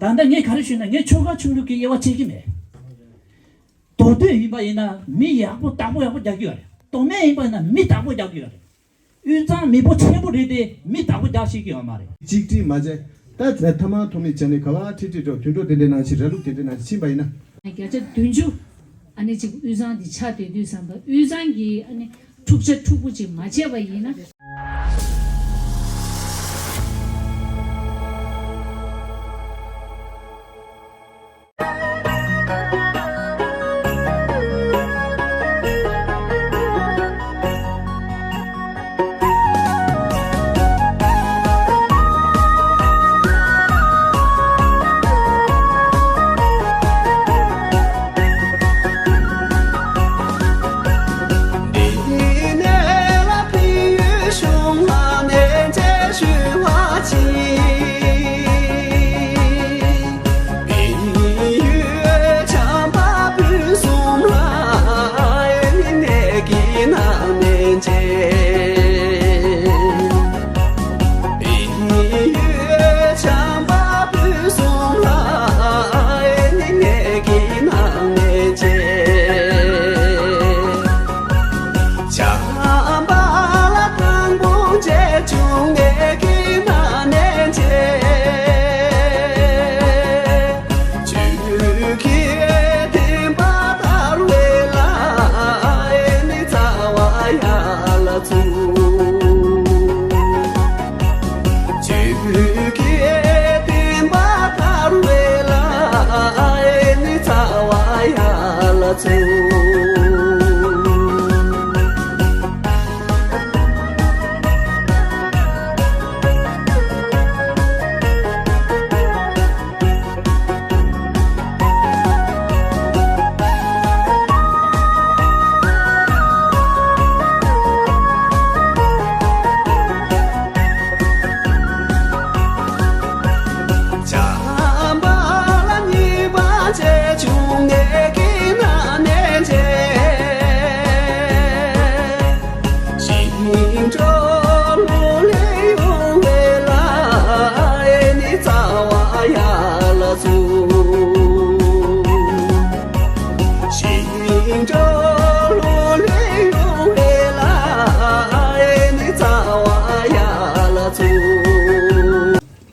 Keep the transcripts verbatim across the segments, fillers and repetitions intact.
ད་ལྟ་ངས་ག་རེ་ཞུས་ན། ངས་ཆོལ་ཁ་ཆོས་ལུགས་ཀྱི་དབྱེ་བ་ཕྱེ་གི་མེད། མདོ་སྟོད་ཡིན་པ་ཡིན་ན་མི་ཡག་པོ་བདག་པོ་ཡག་པོ་རྒྱག་གི་ཡོད་རེད། མདོ་སྨད་ཡིན་པ་ཡིན་ན་མི་བདག་པོ་རྒྱག་གི་ཡོད་རེད། དབུས་གཙང་མི་པོ་ཆེན་པོ་རེད་དེ། མི་བདག་པོ་རྒྱག་ཤེས་ཀྱི་ཡོད་མ་རེད། གཅིག་སྒྲིལ་མ་བྱས། ད་ཐ་མག་ཐོགས་མེད་བྱས་ནས་ག་བ་ཁྲིད་ཁྲིད་འགྲོ། དུད་འགྲོ་དེ་འདྲའི་ནང་བཞིན་ར་ལུག་དེ་འདྲའི་ནང་བཞིན་ཕྱིན་པ་ཡིན་ན། བརྒྱ་ཆ་བདུན་ཅུ་ཨ་ནི་ཅིག་དབུས་གཙང་འདི་ཆགས་བསྡད་དུས་ཙམ་པ། དབུས་གཙང་གི་ཨ་ནི་འཁྲུག་ཆ་འཁྲུག་པོ་ཅིག་མ་བྱས་པ་ཡིན་ན།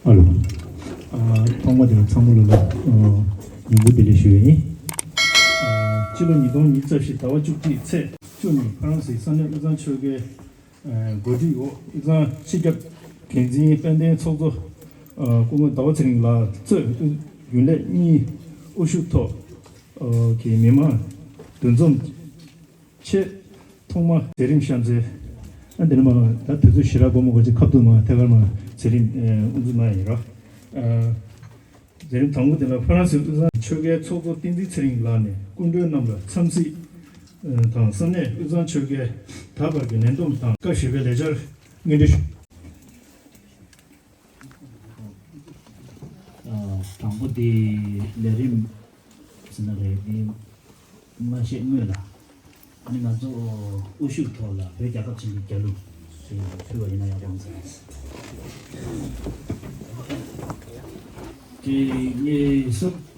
ཨ་ལོ། ཨ། ཐོག་མ་དེ་ལ་ཚང་མ་ལ་ལ་ཨ་ཉིན་གུང་བདེ་ལེགས་ཞུ་ཡ་ཡིན། ཨ། སྤྱི་ལོ་ཉིས་སྟོང་ཉི་ཤུ་རྩ་བཞི་ཟླ་བ་བཅུ་གཅིག་ཚེས་བཅུ་ཉིན་ཕ་རན་སིའི་ས་གནས་དབུས་གཙང་ཆོལ་ཁའི་ཨ་འགོ་ཁྲིད་འོག་དབུས་གཙང་སྤྱི་ཁྱབ་འགན་འཛིན་དཔལ་ལྡན་ཚོགས་གཙོ་ཨ་སྐུ་ངོ་ཟླ་བ་ཚེ་རིང་ལགས་གཙོས་རྒྱུན་ལས་གཉིས་དབུ་བཞུགས་ཐོག་ཨ་གི་མི་མང་འདུ་འཛོམས་ཆེད་ཐོག་མ་མཛད་རིམ་གཤམ་གསལ། ཨ་འདི་ནི་མ་ད་དུས་ཚོད་ཞེ་དྲག་འགོར་མ་དགོས་ཅིག་ཁ་ཐུག་མ་ཐད་ཀར་མ་མཛད་རིམ་ཨ་དབུ་འཛུགས་གནང་ཡིན་རོགས། ཨ། མཛད་རིམ་དང་པོ་དེ་ལ་ཕ་རན་སི་དབུས་གཙང་ཆོལ་ཁའི་ཚོགས་གཙོ་བསྟན་འཛིན་ཚེ་རིང་ལགས་ནས་སྐུ་མགྲོན་རྣམས་ལ་འཚམས་གཟིགས་དང་ས་གནས་དབུས་གཙང་ཆོལ་ཁའི་ད་བར་གྱི་ལས་བསྡོམས་དང་སྐབས་བཞི་པའི་ལས་འཆར་སྙན་སྒྲོན་ཞུ། དང་པོ་དེ་ལས་རིམ་ཟེར་ན་རེད་དེ། མ་བཤད་སྔོན་ལ། ཨ་ནི་ང་ཚོ་དབུ་བཞུགས་ཐོག་ལ་བོད་རྒྱལ་ཁབ་ཆེན་པོའི་རྒྱལ་གླུ་ཞེས་ཕུལ་བ་ཡིན་ན་ཡག་པོ་འདུག་གཅིག་གཉིས་གསུམ།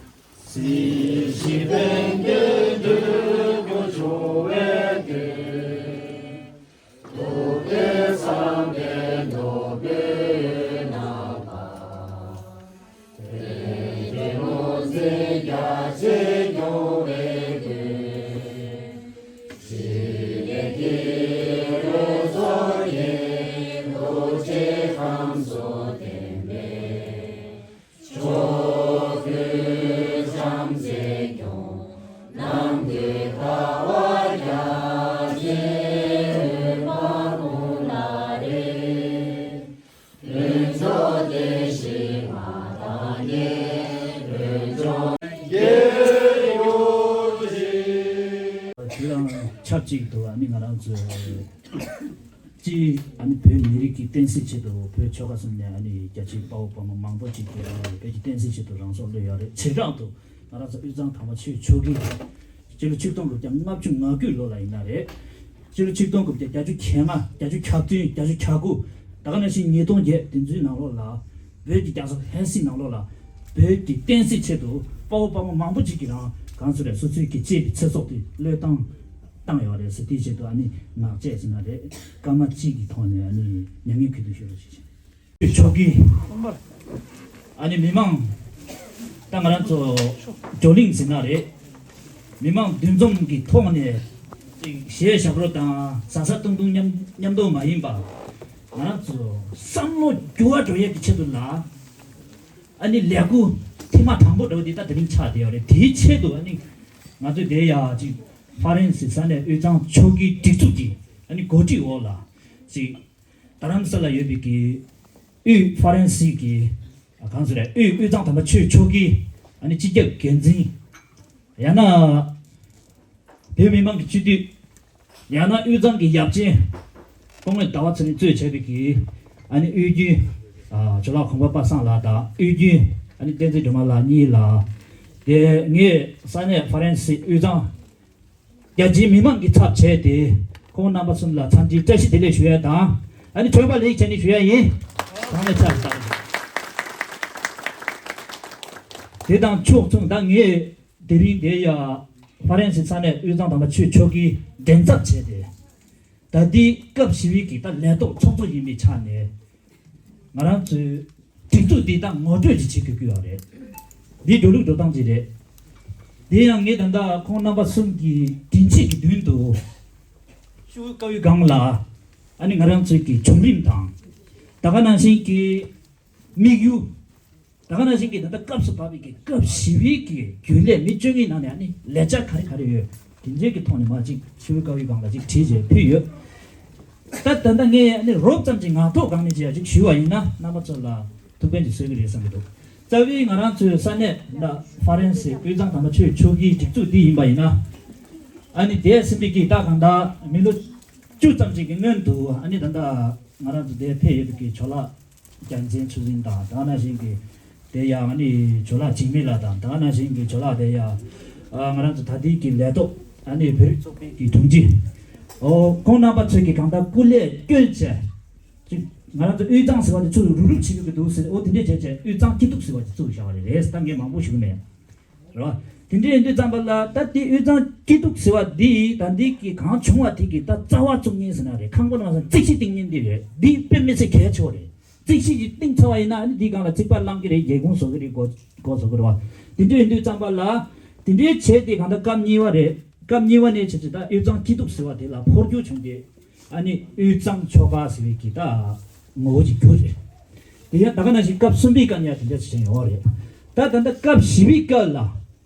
དེ་དང་ཆབས་ཅིག་ཏུ་ཨ་ནི་ང་རང་ཚོའི་སྤྱི་ཨ་ནི་བོད་མི་རིགས་ཀྱི་བསྟན་སྲིད་ཆེད་དུ། བོད་ཆོལ་ཁ་གསུམ་ནས་ཨ་ནི་རྒྱ་ཆེའི་དཔའ་བོ་དཔའ་མོ་མང་པོ་ཅིག་གིས་ཨ་ནི་བོད་ཀྱི་བསྟན་སྲིད་ཆེད་དུ་རང་སྲོག་བློས་ཡོད་རེད། བྱེ་བྲག་ཏུ་ང་རང་ཚོ་དབུས་གཙང་དར་མ་ཆོས་ཕྱོགས་ཀྱི་སྤྱི་ལོ་ཆིག་སྟོང་དགུ་བརྒྱ་ལྔ་བཅུ་ང་དགུ་ལོ་ལ་ཡིན་ན་རེད། སྤྱི་ལོ་ཆིག་སྟོང་དགུ་བརྒྱ་བརྒྱད་ཅུ་གྱ་ལྔ། བརྒྱད་ཅུ་གྱ་བདུན། བརྒྱད་ཅུ་གྱ་དགུ། ད་ག་ནང་བཞིན་ཉིས་སྟོང་བརྒྱད་དེ་ཚོའི་ནང་ལོགས་ལ། བོད་ཀྱི་རྒྱལ་ས་ཧན་སིའི་ནང་ལོགས་ལ། བོད་ཀྱི་བསྟན་སྲིད་ཆེད་དུ་དཔའ་བོ་དཔའ་མོ་མང་པོ་ཅིག་གིས་རང་གང་ཟེར་རེད། སོ་སོའི་གི་གཅེས་པའི་ཚེ་སྲོག་དེ་བློས་བཏང་བཏང་ཡོད་རེད་ཟེར། དེའི་ཆེད་དུ་ཨ་ནི་ངག་བཅད་ཟེར་ན་རེད། སྐར་མ་གཅིག་གི་ཐོག་ནས་ཨ་ནི་མྱ་ངན་གུས་འདུད་ཞུ་རོགས་ཞེས་བྱས། ཆོག་གི། ཨ་ནི་མི་མང་། ད་ང་རང་ཚོ་བགྲོ་གླེང་ཟེར་ན་རེད། མི་མང་འདུ་འཛོམས་ཀྱི་ཐོག་ནས་ཅིག་གཞས་ཞབས་བྲོ་དང་ཟ་ཟ་བཏུང་བཏུང་མཉམ་མཉམ་དུ་མ་ཡིན་པ། ང་རང་ཚོ་བསམ་བློ་འགྱུར་བ་འགྲོ་ཡས་ཀྱི་ཆེད་དུ་ལ། ཨ་ནི་ལས་འགུལ་ཐེངས་མ་དང་པོ་འགྲོ་དེ་ད་དེ་རིང་ཆགས་བསྡད་ཡོད་རེད། དེའི་ཆེད་དུ་ཨ་ནི་ང་ཚོ་དེ་ཡ་ཅིག་ཧྥ་རན་སི་ས་གནས་དབུས་གཙང་ཆོལ་ཁའི་སྒྲིག་འཛུགས་ཀྱི་ཨ་ནི་འགོ་ཁྲིད་འོག་ལ་ཅིག་རྡ་རམ་ས་ལ་ཡོད་པའི་གི་དབུས་ཧྥ་རན་སི་གི་གང་ཟེར་རེད། དབུས་དབུས་གཙང་དམ་པ་ཆོས་ཆོས་ཀྱི་ཨ་ནི་སྤྱི་ཁྱབ་འགན་འཛིན། ཡང་ན་བོད་མི་མང་གི་སྤྱི་འཐུས། ཡང་ན་དབུས་གཙང་གི་ཡབ་ཆེན་སྐུ་ངོ་ཟླ་བ་ཚེ་རིང་གཙོས་བྱས་པའི་གི་ཨ་ནི་དབུས་རྒྱུན། ཇོ་ལགས་གོང་པ་པ་སངས་ལགས་དང་། དབུས་རྒྱུན་ཨ་ནི་བསྟན་འཛིན་སྒྲོལ་མ་ལགས་གཉིས་ལ། དེ་ངས་ས་གནས་ཧྥ་རན་སི་དབུས་གཙང་རྒྱ་ཆེའི་མི་མང་གི་ཚབ་བྱས་ཏེ་ཁོང་རྣམ་པ་གསུམ་ལ་འཚམས་འདྲིའི་བཀྲ་ཤིས་བདེ་ལེགས་ཞུ་ཡ་དང་། ཨ་ནི་མཆོད་པ་ལེགས་བྱས་ནས་ཞུ་ཡ་ཡིན། གང་ལ་ཆགས་དང་། དེ་དང་ཕྱོགས་མཚུངས་ད་ངས་དེ་རིང་དེ་ཡ་ཧྥ་རན་སི་ས་གནས་དབུས་གཙང་དམ་པ་ཆོས་ཆོས་ཀྱི་མགྲིན་ཚབ་བྱས་ཏེ། ད་ལྟའི་སྐབས་ཞི་བའི་གི་ད་ལས་ཐོག་ཚོགས་གཙོ་ཡིན་པའི་ཆ་ནས། ང་རང་ཚོའི་སྒྲིག་འཛུགས་འདི་དག་ངོ་སྤྲོད་ཅིག་བྱེད་དགོས་ཀྱི་ཡོད་རེད། འདི་འགྲོ་ལུགས་འགྲོ་སྟངས་ཅིག་རེད། དེ་ཡང་ངས་ད་ལྟ་ཁོང་རྣམ་པ་གསུམ་གྱི་མགྲིན་བཅད་ཀྱི་མདུན་དུ་ཤོག་བུ་དཀར་པོའི་སྒང་ལ་ཨ་ནི་ང་རང་ཚོའི་གི་བྱུང་རིམ་དང་། ད་ག་ནང་བཞིན་གྱི་དམིགས་ཡུལ། ད་ག་ནང་བཞིན་གྱི་ད་ལྟ་སྐབས་སུ་བབས་པའི་གི་སྐབས་ཞི་བའི་གི་རྒྱུན་ལས་མི་བཅོ་ལྔའི་ནང་ནས་ཨ་ནི་ལས་འཆར་ག་རེ་ག་རེ་ཡོད། དེ་འདྲའི་གི་ཐོག་ནས་མ་ཅིག་ཤོག་བུ་དཀར་པོའི་སྒང་ལ་ཅིག་བྲིས་བྱས་ཕུལ་ཡོད། ད་ད་ལྟ་ངས་ཨ་ནི་རོབ་ཙམ་ཅིག་ངག་ཐོག་སྒང་ནས་ཅིག་ཡ་ཅིག་ཞུས་པ་ཡིན་ན་རྣམ་པ་ཚོ་ལ་ཐུགས་ཕན་ཅིག་གསོས་ཀྱི་རེད་བསམ་གྱི་འདུག་རྩ་བའི་ང་རང་ཚོའི་ས་གནས་ད་ཧྥ་རན་སི་དབུས་གཙང་དམ་པ་ཆོས་ཆོས་ཀྱི་སྒྲིག་འཛུགས་འདི་ཡིན་པ་ཡིན་ན། ཨ་ནི་དེ་ཟིན་པའི་གི་ད་གང་ལྟར་མི་ལོ་བཅུ་ཙམ་ཅིག་གི་སྔོན་དུ་ཨ་ནི་ད་ལྟ་ང་རང་ཚོ་དེ་ཕེབས་ཡོད་པའི་གི་ཇོ་ལགས་རྒྱལ་མཚན་ཆུ་འཛིན་དང་། ད་ག་ནང་བཞིན་གྱི་དེ་ཡང་ཨ་ནི་ཇོ་ལགས་འཇིགས་མེད་ལགས་དང་། ད་ག་ནང་བཞིན་གྱི་ཇོ་ལགས་དེ་ཡང་ཨ་ང་རང་ཚོ་ད་ལྟའི་གི་ལས་ཐོག་ཨ་ནི་བོད་རིགས་ཚོགས་པའི་གི་དྲུང་ཆེ། ཨོ་ཁོང་རྣམ་པ་ཚོས་ཀྱི་གང་ལྟར་སྐུ་ལས་བསྐྱོན་བྱས་ཅིག་ང་རང་ཚོ་དབུས་གཙང་ཟེར་བ་དེ་ཚུར་རུབ་རུབ་བྱེད་ཀྱི་འདུག་ཟེར། ཨོ་དེ་འདྲས་བྱས་བྱས་དབུས་གཙང་སྐྱིད་སྡུག་ཟེར་བ་དེ་ཚུར་བཞག་པ་རེད། རེད་ད་ངས་མང་པོ་ཞུ་གི་མེད། རེད་བ། དེ་འདྲ་ཡིན་དུས་ཙམ་པ་ལ་ད་དེ་དབུས་གཙང་སྐྱིད་སྡུག་ཟེར་བ་འདི་ད་འདི་གི་གང་བྱུང་བ་དེ་གི་ད་རྩ་བ་བཙུགས་མཁན་ཟེར་ན་རེད། ཁང་པ་ནང་ས་རྩིག་གཞི་བཏིང་མཁན་འདི་རེད། འདི་དཔེ་མི་སྲིད་གལ་ཆེ་བ་རེད། རྩིག་གཞི་ཞིག་བཏིང་ཚར་བ་ཡིན་ན་ཨ་ནི་འདིའི་སྒང་ལ་རྩིག་པ་བསླང་གི་རེད། སྒེའུ་ཁུང་བཟོ་གི་རེད། སྒོ་སྒོ་བཟོ་གི་རེད་བ། དེ་འདྲ་ཡིན་དུས་ཙམ་པ་ལ་དེ་འདྲའི་བྱས་ཏེ་གང་ལྟར་སྐབས་གཉིས་པ་རེད། སྐབས་གཉིས་པ་ནས་བྱས་ཏེ་ད་དབུས་གཙང་སྐྱིད་སྡུག་ཟེར་བ་དེ་ལ་འཕོ་འགྱུར་བྱུང་སྟེ། ཨ་ནི་དབུས་གཙང་ཆོལ་ཁ་ཟེར་བའི་གི་ད་ངོ་བོ་ཅིག་གྱུར་རེད། དེ་ཡང་ད་ག་ནང་བཞིན་སྐབས་གསུམ་པའི་སྐབས་ནས་དེ་འདྲ་ཞིག་བྱས་ཡོད་རེད། ད་ད་ལྟ་སྐབས་བཞི་པའི་སྐབས་ལ་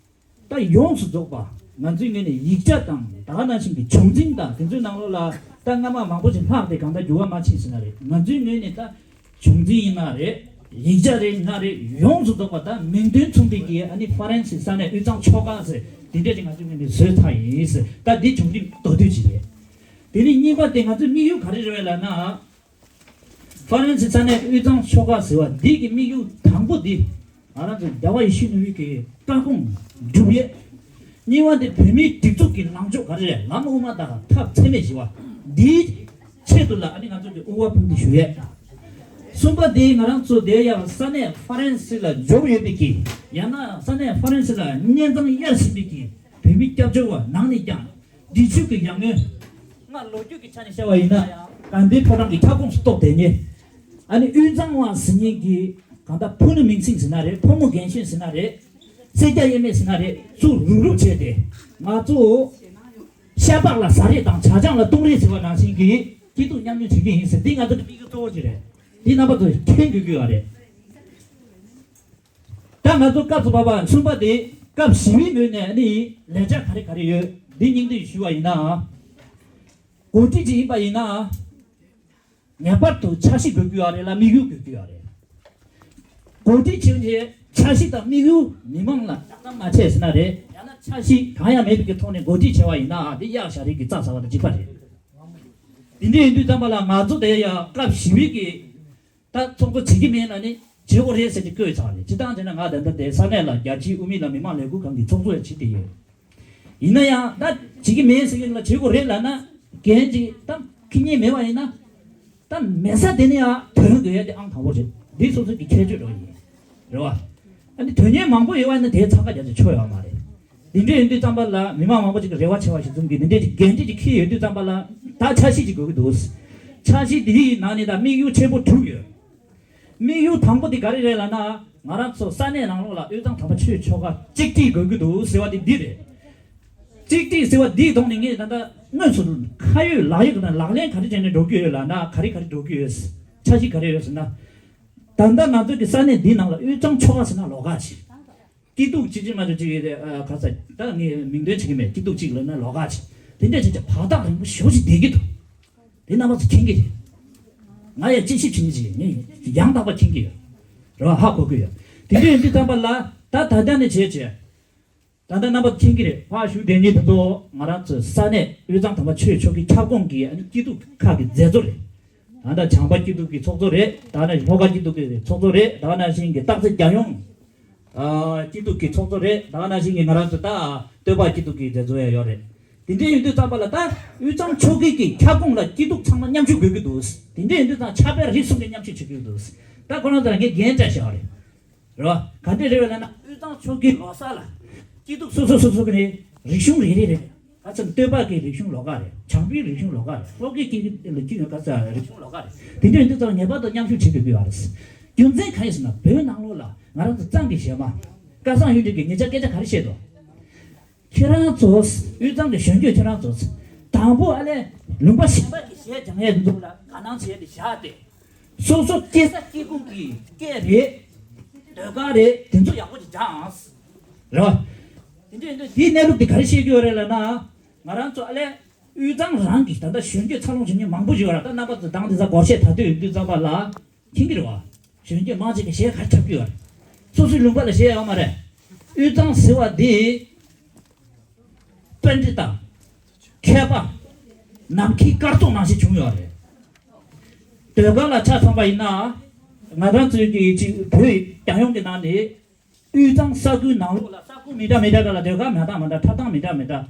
ད་ཡོངས་སུ་རྫོགས་པ་ང་ཚོའི་ངོས་ནས་ཡིག་ཆ་དང་ད་ག་ནང་བཞིན་གྱི་བྱུང་འཛིན་དང་དེ་ཚོའི་ནང་ལོགས་ལ་ད་སྔ་མ་མང་པོ་ཞིག་ལྷག་སྟེ་གང་ལྟར་འགྱུར་བ་མ་ཕྱིན་ཟེར་ན་རེད། ང་ཚོའི་ངོས་ནས་ད་བྱུང་འཛིན་ཡིན་ན་རེད། ཡིག་ཆ་རེད་ན་རེད། ཡོངས་སུ་རྫོགས་པ་ད་མིང་དོན་མཚུངས་པའི་གི་ཨ་ནི་ཧྥ་རན་སི་ས་གནས་དབུས་གཙང་ཆོལ་ཁ་ཟེར་དེ་འདྲ་ཞིག་ང་ཚོའི་ངོས་ནས་བཟོས་ཚར་ཡིན་ཟེར། ད་འདི་བྱུང་འཛིན་མདོར་བསྡུས་ཅིག་རེད། དེ་ནས་གཉིས་པ་དེ་ང་ཚོའི་དམིགས་ཡུལ་ག་རེ་རེད་བས་ལབ་ན། ཧྥ་རན་སི་ས་གནས་དབུས་གཙང་ཆོལ་ཁ་ཟེར་བ་འདི་གི་དམིགས་ཡུལ་དང་པོ་འདི་ང་རང་ཚོ་རྒྱལ་བ་ཡིད་བཞིན་ནོར་བུའི་གི་བཀའ་དགོངས་སྒྲུབ་ཡས། གཉིས་པ་འདི་བོད་མིའི་སྒྲིག་འཛུགས་ཀྱི་ལངས་ཕྱོགས་ག་རེ་རེད། ལམ་དབུ་མ་དང་ཐབས་འཚེ་མེད་ཞི་བ་འདིའི་ཆེད་དུ་ལ་ཨ་ནི་ང་ཚོ་གི་དབུ་བ་དཔུང་སྡེ་ཞུ་ཡས། གསུམ་པ་འདི་ང་རང་ཚོ་དེ་ཡང་ས་གནས་ཧྥ་རན་སི་ལ་འབྱོར་ཡོད་པའི་གི་ཡང་ན་ས་གནས་ཧྥ་རན་སི་ལ་གཉེན་ཚང་གཡར་ཟིན་པའི་གི་བོད་མི་སྐྱབས་བཅོལ་བ་ནང་ནས་ཀྱང་། འདི་ཚོའི་གི་ཡར་སྔོན། སྔར་ལོ་རྒྱུས་ཀྱི་ཆ་ནས་བཤད་པ་ཡིན་ན་ཡང་དགའ་ལྡན་ཕོ་བྲང་གི་ཁྱབ་ཁོངས་སུ་གཏོགས་བསྡད་མཁན། ཨ་ནི་དབུས་གཙང་བ་ཟེར་མཁན་གྱི་གང་ལྟར་ཕུ་ནུ་མིང་སྲིང་ཟེར་ན་རེད། ཕོ་མོ་རྒན་གཞོན་ཟེར་ན་རེད། སེར་སྐྱ་དབྱེར་མེད་ཟེར་ན་རེད། ཚུར་རུབ་རུབ་བྱས་ཏེ་ང་ཚོ་ཤ་པགས་ལ་ཟ་རེས་དང་ཇ་ཆང་ལ་བཏུང་རེས་ཟེར་བ་ནང་བཞིན་གྱི་སྐྱིད་སྡུག་མཉམ་མྱོང་བྱེད་ཀྱི་ཡིན་ཟེར། འདི་ང་ཚོ་གི་དམིགས་ཡུལ་གཙོ་བོ་ཅིག་རེད། འདི་རྣམ་པ་ཚོས་མཁྱེན་དགོས་ཀྱི་ཡོད་རེད། ད་ང་ཚོ་སྐབས་སུ་བབས་པ་གསུམ་པ་དེ་སྐབས་བཞི་པའི་ངོས་ནས་ནི་ལས་འཆར་ག་རེ་ག་རེ་ཡོད་འདི་སྙིང་བསྡུས་ཞུས་པ་ཡིན་ན། འགོ་ཁྲིད་ཅིག་ཡིན་པ་ཡིན་ན། ངེས་པར་དུ་འཆར་གཞི་དགོས་ཀྱི་ཡོད་རེད་ལ་དམིགས་ཡུལ་དགོས་ཀྱི་ཡོད་རེད། འགོ་ཁྲིད་བྱས་རྗེས་འཆར་གཞི་དང་དམིགས་ཡུལ་མི་མང་ལ་བསྒྲགས་གཏམ་མ་བྱས་ཟེར་ན་རེད། ཡང་ན་འཆར་གཞི་གང་ཡང་མེད་པའི་གི་ཐོག་ནས་འགོ་ཁྲིད་བྱས་པ་ཡིན་ན་འདི་གཡག་ཞར་རིགས་ཀྱི་རྩྭ་ཟ་བ་དང་གཅིག་པ་རེད། དེ་འདྲ་ཡིན་དུས་ཙམ་པ་ལ་ང་ཚོ་དེ་ཡང་སྐབས་བཞི་པའི་གི་ད་ཚོགས་གཙོ་བྱེད་ཀྱི་མེད་ན་ནི་བྱེད་དགོས་རེད་ཟེར་ཏེ་བཀོད་ཚར་རེད། སྤྱིར་བཏང་བྱས་ན་ང་ད་ལྟ་དེ་ས་གནས་ལ་རྒྱ་ཆེའི་དབུ་མའི་ལ་མི་མང་ལས་འགུལ་ཁང་གི་ཚོགས་གཙོ་ཡང་བྱེད་བསྡད་ཡོད། ཡིན་ན་ཡང་ད་བྱེད་ཀྱི་མེད་ཟེར་གྱི་ལ་བྱེད་དགོས་རེད་ལབ་ན་འགན་ཅིག་ད་ཁེ་ཉེན་མེད་པ་ཡིན་ན་ད་མེད་ས་དེ་ནི་ཡང་དོན་དགོས་ཡ་དེ་ཨང་དང་པོ་རེད། འདི་སོ་སོ་གི་ཁྱད་ཆོས་འགྲོ་ཡིན་རེད་བ། ཨ་ནི་དོན་གཉེར་མང་པོ་ཡོད་པ་ཡིན་ན་དེའི་འཚང་ཁ་རྒྱག་ཆོག་ཡོད་མ་རེད། འདི་འདྲས་ཡིན་དུས་ཙམ་པ་ལ་མི་མང་མང་པོ་ཅིག་གི་རེ་བ་ཆེ་བ་ཞིག་བཟུང་གིས་འདི་འདྲས་ཀྱི་འགན་འཁྲི་ཅིག་འཁྱེར་ཡོད་དུས་ཙམ་པ་ལ་ད་འཆར་གཞི་ཅིག་དགོས་ཀྱི་འདུག་འཆར་གཞི་འདིའི་ནང་ནས་ད་དམིགས་ཡུལ་ཆེན་པོ་དྲུག་ཡོད། དམིགས་ཡུལ་དང་པོ་དེ་ག་རེ་རེད་ལབ་ན། ང་རང་ཚོ་ས་གནས་ནང་ལོགས་ལ་དབུས་གཙང་དམ་པ་ཆོས་ཆོལ་ཁ་གཅིག་སྒྲིལ་དགོས་ཀྱི་འདུག་ཟེར་བ་དེ་འདི་རེད། གཅིག་སྒྲིལ་ཟེར་བ་འདིའི་ཐོག་ནས་ངས་ད་ལྟ་དངོས་སུ་ཁ་ཡོད་ལག་ཡོད་ཀྱི་ནང་ལག་ལེན་ག་རེ་བྱས་ནས་འགྲོ་གི་ཡོད་ལབ་ན། ག་རེ་ག་རེ་འགྲོ་གི་ཡོད། འཆར་གཞི་ག་རེ་ཡོད་ཟེར་ན། ད་ལྟ་ང་ཚོ་གི་ས་གནས་འདིའི་ནང་ལ་དབུས་གཙང་ཆོལ་ཁ་ཟེར་ན་ལོགས་ཀ་ཅིག་སྐྱིད་སྡུག་ཅིག་ཅིག་མ་གཏོགས་ཅིག་གི་ཨ་ག་ས་ད་ངས་མིང་འདོན་བྱེད་ཀྱི་མེད། སྐྱིད་སྡུག་ཅིག་ལབ་ན་ལོགས་ཀ་ཅིག་དེ་འདྲ་ཅིག་ཅིག་བར་ཐག་རིང་པོ་ཞེ་པོ་ཅིག་བསྡད་ཀྱི་འདུག་དེ་རྣམ་པ་ཚོ་མཁྱེན་གྱི་རེད། ང་ཡང་དཔྱད་ཞིབ་བྱེད་མཁན་ཅིག་ཡིན། ཡང་དག་པ་མཁྱེན་གྱི་ཡོད། རེད་བ། ཧ་གོ་གི་ཡོད། དེ་འདྲ་ཡིན་དུས་ཙམ་པ་ལ་ད་ད་ལྟ་ནས་བྱས་བྱས། ད་ལྟ་རྣམ་པ་མཁྱེན་གྱི་རེད། ཕར་བཞུགས་བསྡད་མཁན་དེ་ཚོ་ང་རང་ཚོའི་ས་གནས་དབུས་གཙང་དམ་པ་ཆོས་ཆོལ་ཁའི་ཁྱབ་ཁོངས་ཀྱི་ཨ་ནི་སྐྱིད་སྡུག་ཁག་གི་མཛད་གཙོ་རེད། ད་ལྟ་བྱམས་པ་སྐྱིད་སྡུག་གི་ཚོགས་གཙོ་རེད། ད་ནང་བཞིན་ལྷོ་ཁ་སྐྱིད་སྡུག་གི་ཚོགས་གཙོ་རེད། ད་ནང་བཞིན་གྱི་སྟག་རྩེ་རྒྱལ་ཡོངས་ཨ་སྐྱིད་སྡུག་གི་ཚོགས་གཙོ་རེད། ད་ནང་བཞིན་གྱི་ང་རང་ཚོ་ད་སྟོད་པ་སྐྱིད་སྡུག་གི་མཛད་གཙོ་ཡང་ཡོད་རེད། དེ་འདྲ་ཡིན་དུས་ཙམ་པ་ལ་ད་དབུས་གཙང་ཆོལ་ཁའི་གི་ཁྱབ་ཁོངས་ལ་སྐྱིད་སྡུག་ཚང་མ་མཉམ་ཞུགས་དགོས་ཀྱི་འདུག་དེ་འདྲ་ཡིན་དུས་ཙང་ཕྱག་དཔེ་རིགས་གསུམ་གྱིས་མཉམ་ཞུགས་བྱེད་ཀྱི་འདུག་ད་ཁོ་རང་ཚོ་ལ་ངས་འགན་སྤྲད་བཞག་པ་རེད། རེད་བ། ག་འདྲས་རེད་བས་ལབ་ན། དབུས་གཙང་ཆོལ་ཁའི་ལོ་གསར་ལ་སྐྱིད་སྡུག་སོ་སོ་སོ་སོ་གི་ནས་རིག་གཞུང་རེ་རེ་རེ་རེ། ག་ཚོད་སྟོད་པ་གི་རིག་གཞུང་ལོགས་ཀ་རེད། བྱང་པའི་རིག་གཞུང་ལོགས་ཀ་རེད། ལྷོ་ཁའི་གི་ལ་ཀི་ཡོད་ག་ཚོད་རིག་གཞུང་ལོགས་ཀ་རེད། དེ་འདྲ་ཡིན་དུས་ཙང་ངེས་པར་དུ་མཉམ་ཞུགས་བྱེད་དགོས་ཀྱི་ཡོད་རེད། རྒྱུ་མཚན་གང་ཡིན་ཟེར་ན། བོད་ནང་ལོགས་ལ་ང་རང་ཚོ་གཙང་གི་གཞས་མ། སྐལ་བཟང་ཡུལ་འདྲེན་གྱིས་ངེད་ཅག་སྐད་ཆ་ག་རེ་བཤད་འདུག་ཁྱེད་རང་ཚོ་དབུས་གཙང་གི་གཞོན་སྐྱེས་ཁྱེད་རང་ཚོ་དང་པོ་ཨ་ལས་ལུང་པ་གཞན་པ་གི་གཞས་སྦྱང་ཡས་འདུག་ལ་དགའ་སྣང་བྱས་ཏེ་བཞག་སྟེ། སོ་སོ་སྐྱེས་ས་སྐྱེས་ཁུངས་ཀྱི་སྐད་རེད། ཟློས་གར་རེད། དེ་ཚོ་ཡག་པོ་ཅིག་སྦྱང་ཨང་། རེད་བ། དེ་འདྲ་ཡིན་དུས་དེའི་གནས་ལུགས་དེ་ག་རེ་བཤད་ཀྱི་ཡོད་རེད་ལབ་ན། ང་རང་ཚོ་ཨ་ལས་དབུས་གཙང་རང་གི་ད་ལྟ་གཞོན་སྐྱེས་འཚར་ལོངས་བྱེད་མཁན་མང་པོ་ཞིག་ཡོད་ར། ད་རྣམ་པ་ཚོ་དང་དེ་ཚ་སྒོར་གཞས་ད་ལྟ་ཡོད་དུས་ཙམ་པ་ལ་མཁྱེན་གྱི་རེད་བ། གཞོན་སྐྱེས་མང་ཆེ་གི་གཞས་ག་རེ་འཁྲབ་ཀྱི་ཡོད་རེད། སོ་སོའི་ལུང་པ་ལ་གཞས་ཡོད་མ་རེད། དབུས་གཙང་ཟེར་བ་འདི་པཎྜི་ཏ། མཁས་པ། ནམ་མཁའི་སྐར་ཚོགས་ནང་བཞིན་བྱུང་ཡོད་རེད། ཟློས་གར་ལ་ཆ་མཚོན་པ་ཡིན་ན། ང་རང་ཚོའི་གི་ཅིག་བོད་རྒྱལ་ཡོངས་ཀྱི་ནང་ནས་དབུས་གཙང་ས་ཁུལ་ནང་ལོགས་ལ་ས་ཁུལ་མི་འདྲ་མི་འདྲ་ལ་ཟློས་གར་མ་འདྲ་མ་འདྲ། འཁྲབ་སྟངས་མི་འདྲ་མི་འདྲ་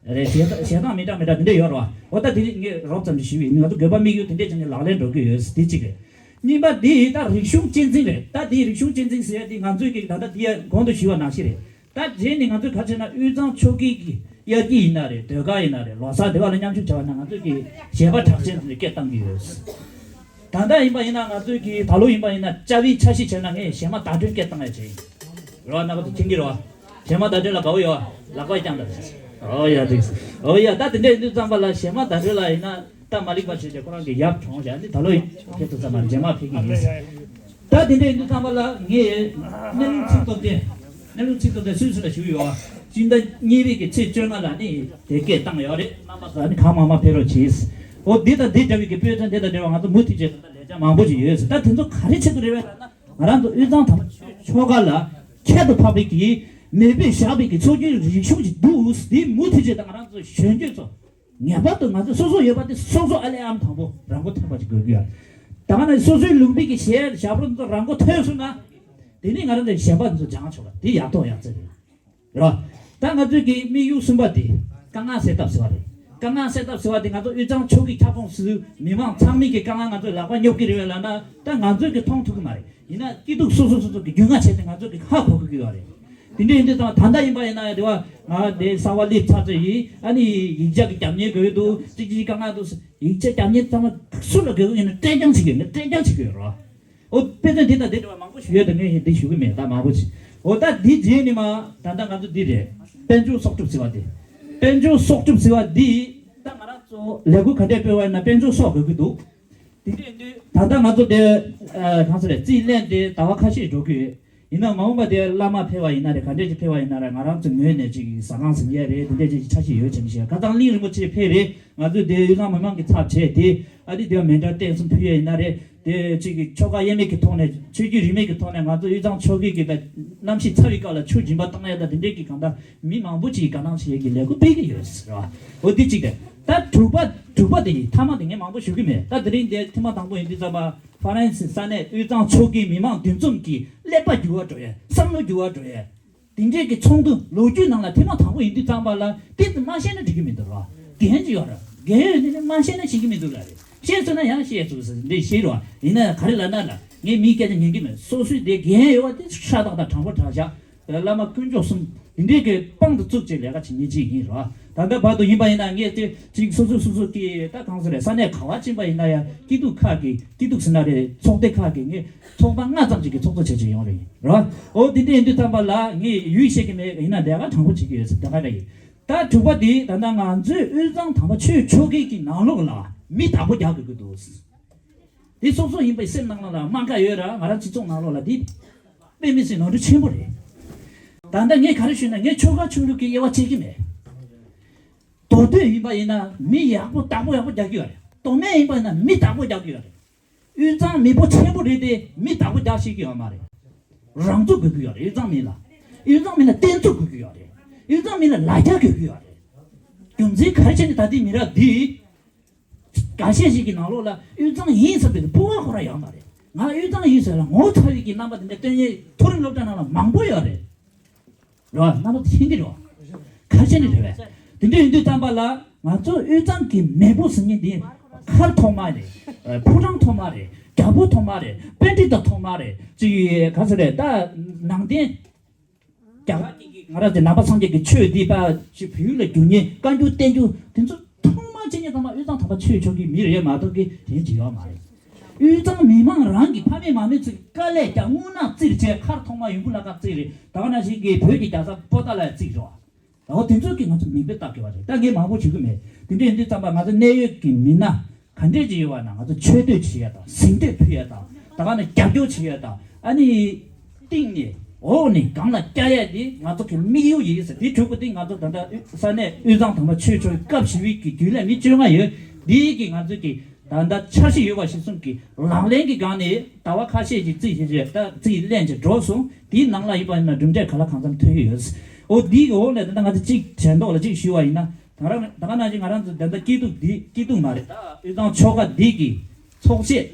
རེད། གཞས་གཞས་སྟངས་མི་འདྲ་མི་འདྲ་དེ་འདྲ་ཡོད་རེད་བ། འོ་ད་དེ་ངས་རོབ་ཙམ་ཞིག་ཞུས་པ་ཡིན། ང་ཚོ་དགོས་པ་དམིགས་ཡུལ་དེ་འདྲས་བྱས་ནས་ལག་ལེན་འགྲོ་གི་ཡོད། དེ་གཅིག་རེད། གཉིས་པ་འདི་ད་རིག་གཞུང་གཅེས་འཛིན་རེད། ད་དེའི་རིག་གཞུང་གཅེས་འཛིན་ཟེར་ཡ་དེ་ང་ཚོས་ཀྱི་ད་ལྟ་འདི་ཡ་གོང་དུ་ཞུས་པ་ནང་བཞིན་རེད། ད་རྗེས་ནས་ང་ཚོས་ག་རེ་བྱས་ན། དབུས་གཙང་ཆོལ་ཁའི་གི་དབྱར་སྐྱིད་ཡིན་ན་རེད། ཟློས་གར་ཡིན་ན་རེད། ལོ་གསར་དེ་བ་ལ་མཉམ་ཞུགས་བྱ་བ་ན་ང་ཚོས་ཀྱི་གཞས་པ་གྲགས་ཅན་དེ་ཚོ་སྐད་བཏང་གི་ཡོད། ད་ལྟ་ཡིན་པ་ཡིན་ན་ང་ཚོས་ཀྱི་ད་ལོ་ཡིན་པ་ཡིན་ན་རྩ་བའི་འཆར་གཞི་བྱས་ན་ངས་གཞས་མ་ཟླ་སྒྲོན་སྐད་བཏང་ཡ་བྱས་ཡིན། རེད་བ། རྣམ་པ་ཚོ་མཁྱེན་གྱི་རེད་བ། གཞས་མ་ཟླ་སྒྲོན་ལ་དགའ་བོ་ཡོད་བ། ལག་པ་བརྐྱངས་དང་། ཨོ་ཡ་འགྲིག་སོང་། ཨོ་ཡ། ད་དེ་འདྲ་ཡིན་དུས་ཙམ་པ་ལ་གཞས་མ་ཟླ་སྒྲོན་ལ་ཡིན་ན། ད་མ་ལེགས་པ་བྱས་ཏེ་ཁོ་རང་གི་ཡབ་གྲོངས་བཞག་ནི་ད་ལོ་ཡིན་ཁྱེད་ཚོ་ཚང་མ་རྗེས་མ་ཕེབས་ཀྱི་ཡིན། ད་དེ་འདྲ་ཡིན་དུས་ཙམ་པ་ལ་ངས་གནས་ལུགས་ཚིག་ཐོབ་སྟེ། གནས་ལུགས་ཚིག་ཐོབ་སྟེ་སུད་སི་ལ་བཞུགས་ཡོད་བ། སྤྱི་ཟླ་གཉིས་པའི་གི་ཚེས་བཅོ་ལྔ་ལ་ནི་དེ་སྐད་བཏང་ཡོད་རེད། རྣམ་པ་ཚོ་ནི་གང་མང་མང་ཕེབས་རོགས་གྱིས། འོ་འདི་དང་འདི་འདྲ་བའི་གི་དཔེ་མཚོན་དེ་དང་འབྲེལ་བ་ང་ཚོ་མུ་མཐུད་བྱས་ད་ལས་འཆར་མང་པོ་ཞིག་ཡོད་ཟེར། ད་དེ་ཚོ་ག་རེ་ཆེད་དུ་རེད་བས་ལབ་ན། ང་རང་ཚོ་དབུས་གཙང་དམ་པ་ཆོལ་ཁ་ལ་ཁྱད་དུ་འཕགས་པའི་གི་མེས་པོས་བཞག་པའི་གི་ཚོགས་ཀྱི་རིག་གཞུང་ཞིག་འདུག་དེ་མུ་མཐུད་བྱས་ད་ང་རང་ཚོ་གཞོན་སྐྱེས་ཚོ། ངེས་པར་དུ་ང་ཚོ་སོ་སོ་ཡོད་པ་དེ་སོ་སོ་ཨ་ལས་ཨམ་དང་པོ་རང་མགོ་ཐོན་པ་ཅིག་དགོས་ཀྱི་ཡོད། ད་ག་ནང་སོ་སོའི་ལུང་པའི་གི་གཞས་ཞབས་བྲོ་འདི་ཚོ་རང་མགོ་ཐོན་སོང་ན། དེ་ནས་ང་རང་ཚོའི་གཞན་པ་འདི་ཚོ་སྦྱང་ཆོག་པ་དེ་ཡག་ཐོག་ཡག་བརྩེགས་རེད། རེད་བ། ད་ང་ཚོའི་གི་དམིགས་ཡུལ་གསུམ་པ་དེ་དཀའ་ངལ་སེལ་ཐབས་ཟེར་བ་རེད། དཀའ་ངལ་སེལ་ཐབས་ཟེར་བ་དེ་ང་ཚོ་དབུས་གཙང་ཆོལ་ཁའི་ཁྱབ་ཁོངས་སུ་མི་མང་ཚང་མའི་གི་དཀའ་ངལ་ང་ཚོའི་ལག་པ་སྙོབ་ཀྱི་རེད་བས་ལབ་ན། ད་ང་ཚོས་གི་མཐོང་ཐུབ་ཀྱི་མ་རེད། ཡིན་ན་སྐྱིད་སྡུག་སོ་སོ་སོ་སོ་གི་རྒྱུས་མངའ་བྱས་ཏེ་ང་ཚོ་གི་ཧ་གོ་དགོས་ཀྱི་ཡོད་རེད། དེ་འདྲ་ཡིན་དུས་ཙང་ད་ལྟ་ཡིན་པ་ཡིན་ན་ཡང་དེ་བ་ང་དེ་གསར་པ་སླེབས་ཚར་ཚོད་ཡིན། ཨ་ནི་ཡིག་ཆ་གི་རྒྱབ་གཉེར་དགོས་ཡོད་འདུག་ཅིག་ཅིག་དཀའ་ངལ་འདུག་ཡིག་ཆ་རྒྱབ་གཉེར་ཚང་མ་སུ་ལ་དགོས་ཀྱི་ཡིན་ན་སྤྲད་རྐྱང་བྱེད་ཀྱི་ཡོད་ན་སྤྲད་རྐྱང་བྱེད་ཀྱི་ཡོད་རེད་བ། ཨོ་དཔེ་མཚོན་དེ་དང་དེ་འདྲ་བ་མང་པོ་ཞིག་ཡོད་དེ་ངས་འདི་ཞུ་གི་མེད། ད་མང་པོ་ཞིག་ཨོ་ད་འདི་རྗེས་ནི་མ་ད་ལྟ་ང་ཚོ་འདི་རེད། དཔལ་འབྱོར་གསོག་སྒྲུབ་ཟེར་བ་འདི། དཔལ་འབྱོར་གསོག་སྒྲུབ་ཟེར་བ་འདི་ད་ང་རང་ཚོ་ལས་འགུལ་ག་འདྲས་སྤེལ་བ་ཡིན་ན་དཔལ་འབྱོར་གསོག་དགོས་ཀྱི་འདུག་དེ་འདྲ་ཡིན་དུས་ད་ལྟ་ང་ཚོ་དེ་གང་ཟེར་རེད། རྩིས་ལེན་དེ་ཟླ་བ་ཁ་ཤས་འགྲོ་གི་ཡོད། ཡིན་ན་མ་འོངས་པ་དེ་བླ་མ་ཕེབས་པ་ཡིན་ན་རེད། ག་འདྲས་ཅིག་ཕེབས་པ་ཡིན་ན་རེད། ང་རང་ཚོའི་ངོས་ནས་ཅིག་ཟ་ཁང་ཟིན་ཡས་རེད། དེ་འདྲས་ཅིག་འཆར་གཞི་ཡོད་བྱས་ནས་བཤད། ཁ་སང་གླིང་རིན་པོ་ཆེ་ཕེབས་རེད། ང་ཚོས་དེ་དབུས་གཙང་མི་མང་གི་ཚབ་བྱས་ཏེ་ཨ་ནི་དེ་མཎྜལ་རྟེན་གསུམ་ཕུལ་ཡས་ཡིན་ན་རེད། དེ་ཅིག་གི་ཆོ་ག་དབྱེར་མེད་ཀྱི་ཐོག་ནས་ཆོས་བརྒྱུད་རིས་མེད་ཀྱི་ཐོག་ནས་ང་ཚོ་དབུས་གཙང་ཆོལ་ཁའི་གི་ད་གནམ་གཤིས་ཚ་བའི་སྐབས་ལ་ཆུ་སྦྱིན་པ་བཏང་ཡས་དང་དེ་འདྲས་ཀྱི་གང་ལྟར་མི་མང་པོ་ཅིག་གིས་དགའ་སྣང་བྱེད་ཡས་ཀྱི་ལས་འགུལ་སྤེལ་གྱི་ཡོད་ཟེར་བ། འོ་འདི་གཅིག་རེད། ད་དྲུག་པ་དྲུག་པ་དེ་ཡིན། མཐའ་མ་དེ་ངས་མང་པོ་ཞུ་གི་མེད། ད་དེ་རིང་འདིར་ཐེངས་མ་དང་པོ་ཡིན་དུས་ཙམ་པ་ཧྥ་རན་སི་ས་གནས་དབུས་གཙང་ཆོལ་ཁའི་མི་མང་འདུ་འཛོམས་ཀྱི་ཀླད་པ་འགྱུར་བ་འགྲོ་ཡས། བསམ་བློ་འགྱུར་བ་འགྲོ་ཡས། དེ་འདྲས་ཀྱི་ཚོགས་འདུ་ལོ་རྒྱུས་ནང་ལ་ཐེངས་མ་དང་པོ་ཡིན་དུས་ཙམ་པ་ལ་དེ་ཙམ་མ་བཤད་ན་འགྲིག་གི་མི་འདུག་ར། འགན་ཅིག་ཡོད་ར། འགན་ཡོད་དེ་ནི་མ་བཤད་ན་བྱེད་ཀྱི་མི་འདུག་ལ་རེད། བཤད་ཚུགས་ན་ཡང་བཤད་ཚུགས་ཟེར་འདི་བཤད་རོགས། ཡིན་ན་ག་རེ་ལབ་ན་ལ། ངས་མིའི་སྐད་ཆ་ཉན་གི་མེད། སོ་སོའི་དེ་འགན་ཡོད་པ་དེ་ཧྲ་ཏག་ཏག་དྲང་པོ་དྲང་བཞག་བླ་མ་དཀོན་མཆོག་གསུམ་འདི་འདྲའི་གི་དཔང་དུ་བཙུགས་བྱས་ལས་ཀ་བྱེད་མཁན་ཅིག་ཡིན་རོ། ད་ལྟ་བར་དུ་ཡིན་པ་ཡིན་ན་ངས་དེ་ཅིག་སོ་སོ་སོ་སོ་གི་ད་གང་ཟེར་རེད། ས་གནས་ག་བ་ཕྱིན་པ་ཡིན་ན་ཡང་སྐྱིད་སྡུག་ཁག་གི་སྐྱིད་སྡུག་ཟེར་ན་རེད། ཚོགས་སྡེ་ཁག་གི་ངས་ཚོགས་པ་ལྔ་ཙམ་ཅིག་གི་ཚོགས་གཙོ་བྱས་བྱས་ཡོང་རེད་ཡིན་རོ། འོ་དེ་འདྲ་ཡིན་དུས་ཙམ་པ་ལ་ངས་ཡུལ་བཤད་ཀྱི་མེད། ཡིན་ན་ལས་ཀ་དྲང་པོ་བྱེད་ཀྱི་ཡོད་ཟེར་ད་ག་རེད་ཡིན། ད་དྲུག་པ་དེ་ད་ལྟ་ང་ཚོའི་དབུས་གཙང་དམ་པ་ཆོས་ཕྱོགས་ཀྱི་གི་ནང་ལོགས་ལ་མི་བདག་པོ་རྒྱག་དགོས་ཀྱི་འདུག་དེ་སོ་སོ་ཡིན་པའི་སེམས་ནང་ལ་དམའ་ཁ་ཡོད་ར། ང་རང་སྤྱི་ཚོགས་ནང་ལོགས་ལ་འདི་དཔེ་མི་སྲིད་ནོར་འཁྲུལ་ཆེན་པོ་རེད། ད་ལྟ་ངས་ག་རེ་ཞུས་ན་ངས་ཆོལ་ཁ་ཆོས་ལུགས་ཀྱི་དབྱེ་བ་ཕྱེ་གི་མེད། མདོ་སྟོད་ཡིན་པ་ཡིན་ན་མི་ཡག་པོ་བདག་པོ་ཡག་པོ་རྒྱག་གི་ཡོད་རེད། མདོ་སྨད་ཡིན་པ་ཡིན་ན་མི་བདག་པོ་རྒྱག་གི་ཡོད་རེད། དབུས་གཙང་མི་པོ་ཆེན་པོ་རེད་དེ་མི་བདག་པོ་རྒྱག་ཤེས་ཀྱི་ཡོད་མ་རེད། རང་ཚུགས་དགོས་ཀྱི་ཡོད་རེད། དབུས་གཙང་མི་ལ། དབུས་གཙང་མི་ལ་བརྟན་ཚུགས་དགོས་ཀྱི་ཡོད་རེད། དབུས་གཙང་མི་ལ་ལ་རྒྱ་དགོས་ཀྱི་ཡོད་རེད། རྒྱུ་མཚན་ག་རེ་བྱས་ནས་ད་ལྟའི་མི་རབས་འདི། འགའ་ཤས་ཤིག་གི་ནང་ལོགས་ལ་དབུས་གཙང་ཡིན་བསམ་པའི་སྤོབས་པ་ཁོ་རང་ཡོད་མ་རེད། ང་དབུས་གཙང་ཡིན་ཟེར་ལ་ངོ་ཚ་བའི་གི་རྣམ་པ་དེ་འདྲ་སྟོན་མཁན་མཐོ་རིམ་སློབ་གྲྭ་ནང་ལ་མང་པོ་ཡོད་རེད། རེད་བ། རྣམ་པ་དེ་ཤེས་ཀྱི་རེད་བ། ག་རེ་བྱས་ནས་རེད་བས། དེ་འདྲ་ཡིན་དུས་ཙམ་པ་ལ་ང་ཚོ་དབུས་གཙང་གི་མེས་པོ་ཟེར་མཁན་འདི་མཁར་ཐོག་མ་རེད། ཕོ་བྲང་ཐོག་མ་རེད། རྒྱལ་པོ་ཐོག་མ་རེད། པཎྜི་ཏ་ཐོག་མ་རེད། ཅིག་ག་ཚོད་རེད། ད་ནང་བསྟན། རྒྱ་གར་གྱི་ང་རང་ཚོའི་ནང་པ་སངས་རྒྱས་ཀྱི་ཆོས་འདི་པ་ཞིག་བོད་ཡུལ་ལ་བསྒྱུར་མཁན་བཀའ་འགྱུར་བསྟན་འགྱུར་དེ་ཚོ་ཐོག་མར་ཕྱི་ཉིན་ཚང་མ་དབུས་གཙང་དམ་པ་ཆོས་ཕྱོགས་ཀྱི་མི་རེད་མ་གཏོགས་ཀྱི་གཞན་ཅིག་ཡོད་མ་རེད། དབུས་གཙང་མི་མང་རང་གི་ཕ་མེས་མ་མེས་ཚོས་དཀའ་ལས་རྒྱག་རྔུལ་ནག་བཙིར་བྱས་མཁར་ཐོག་མ་ཡོང་ཁུལ་ལ་ཁག་བཙིར་རེད། ད་ག་ནང་བཞིན་གྱི་བོད་ཀྱི་རྒྱལ་ས་པོ་ཏཱ་ལ་ཡང་བཙིར་རེད་བ། འོ་དེ་ཚོ་གིས་ང་ཚོ་མིག་དཔེ་བལྟ་དགོས་པ་རེད། ད་ངས་མང་པོ་ཞུ་གི་མེད། དེ་འདྲ་ཡིན་དུས་ཙམ་པ་ང་ཚོ་གནད་ཡོད་ཀྱི་མི་སྣ་ག་འདྲས་ཅིག་ཡོད་པ་ན་ང་ཚོ་ཆེ་བསྟོད་བྱེད་ཡ་དང་གཟེངས་བསྟོད་ཕུལ་ཡ་དང་ད་ག་ནས་རྒྱབ་སྐྱོར་བྱེད་ཡ་དང་ཨ་ནི་སྟེང་ནས་འོག་ནས་གང་ལ་བཀྱག་ཡ་དེ་ང་ཚོ་གི་དམིགས་ཡུལ་ཡིན་ཟེར། དེ་དྲུག་པོ་དེ་ང་ཚོ་ད་ལྟ་ས་གནས་དབུས་གཙང་དམ་པ་ཆོས་ཕྱོགས་སྐབས་བཞི་པའི་གི་རྒྱུན་ལས་མི་བཅོ་ལྔ་ཡོད། འདི་གི་ང་ཚོ་གི་ད་ལྟ་འཆར་གཞི་ཡོད་པ་གཞིར་བཟུང་གི་ལག་ལེན་གྱི་སྒང་ནས་ཟླ་བ་ཁ་ཤས་ཀྱི་རྩིས་བཞིན་རེད། ད་རྩིས་ལེན་བྱས་འགྲོ་སོང་། དེའི་ནང་ལ་ཡིན་པ་ཡིན་ན་གྲུབ་འབྲས་ག་ལ་གང་འཚམ་ཐོན་གྱི་ཡོད། འོ་འདིའི་འོག་ནས་ད་ལྟ་ང་ཚོ་གཅིག་དྲན་ཐོག་ལ་གཅིག་ཞུས་པ་ཡིན་ན། ད་རང་ད་ག་ནང་བཞིན་ང་རང་ཚོ་ད་ལྟ་སྐྱིད་སྡུག་འདི་སྐྱིད་སྡུག་མ་རེད། ད་དབུས་གཙང་ཆོལ་ཁ་འདི་གི་ཚོགས་ཆེན་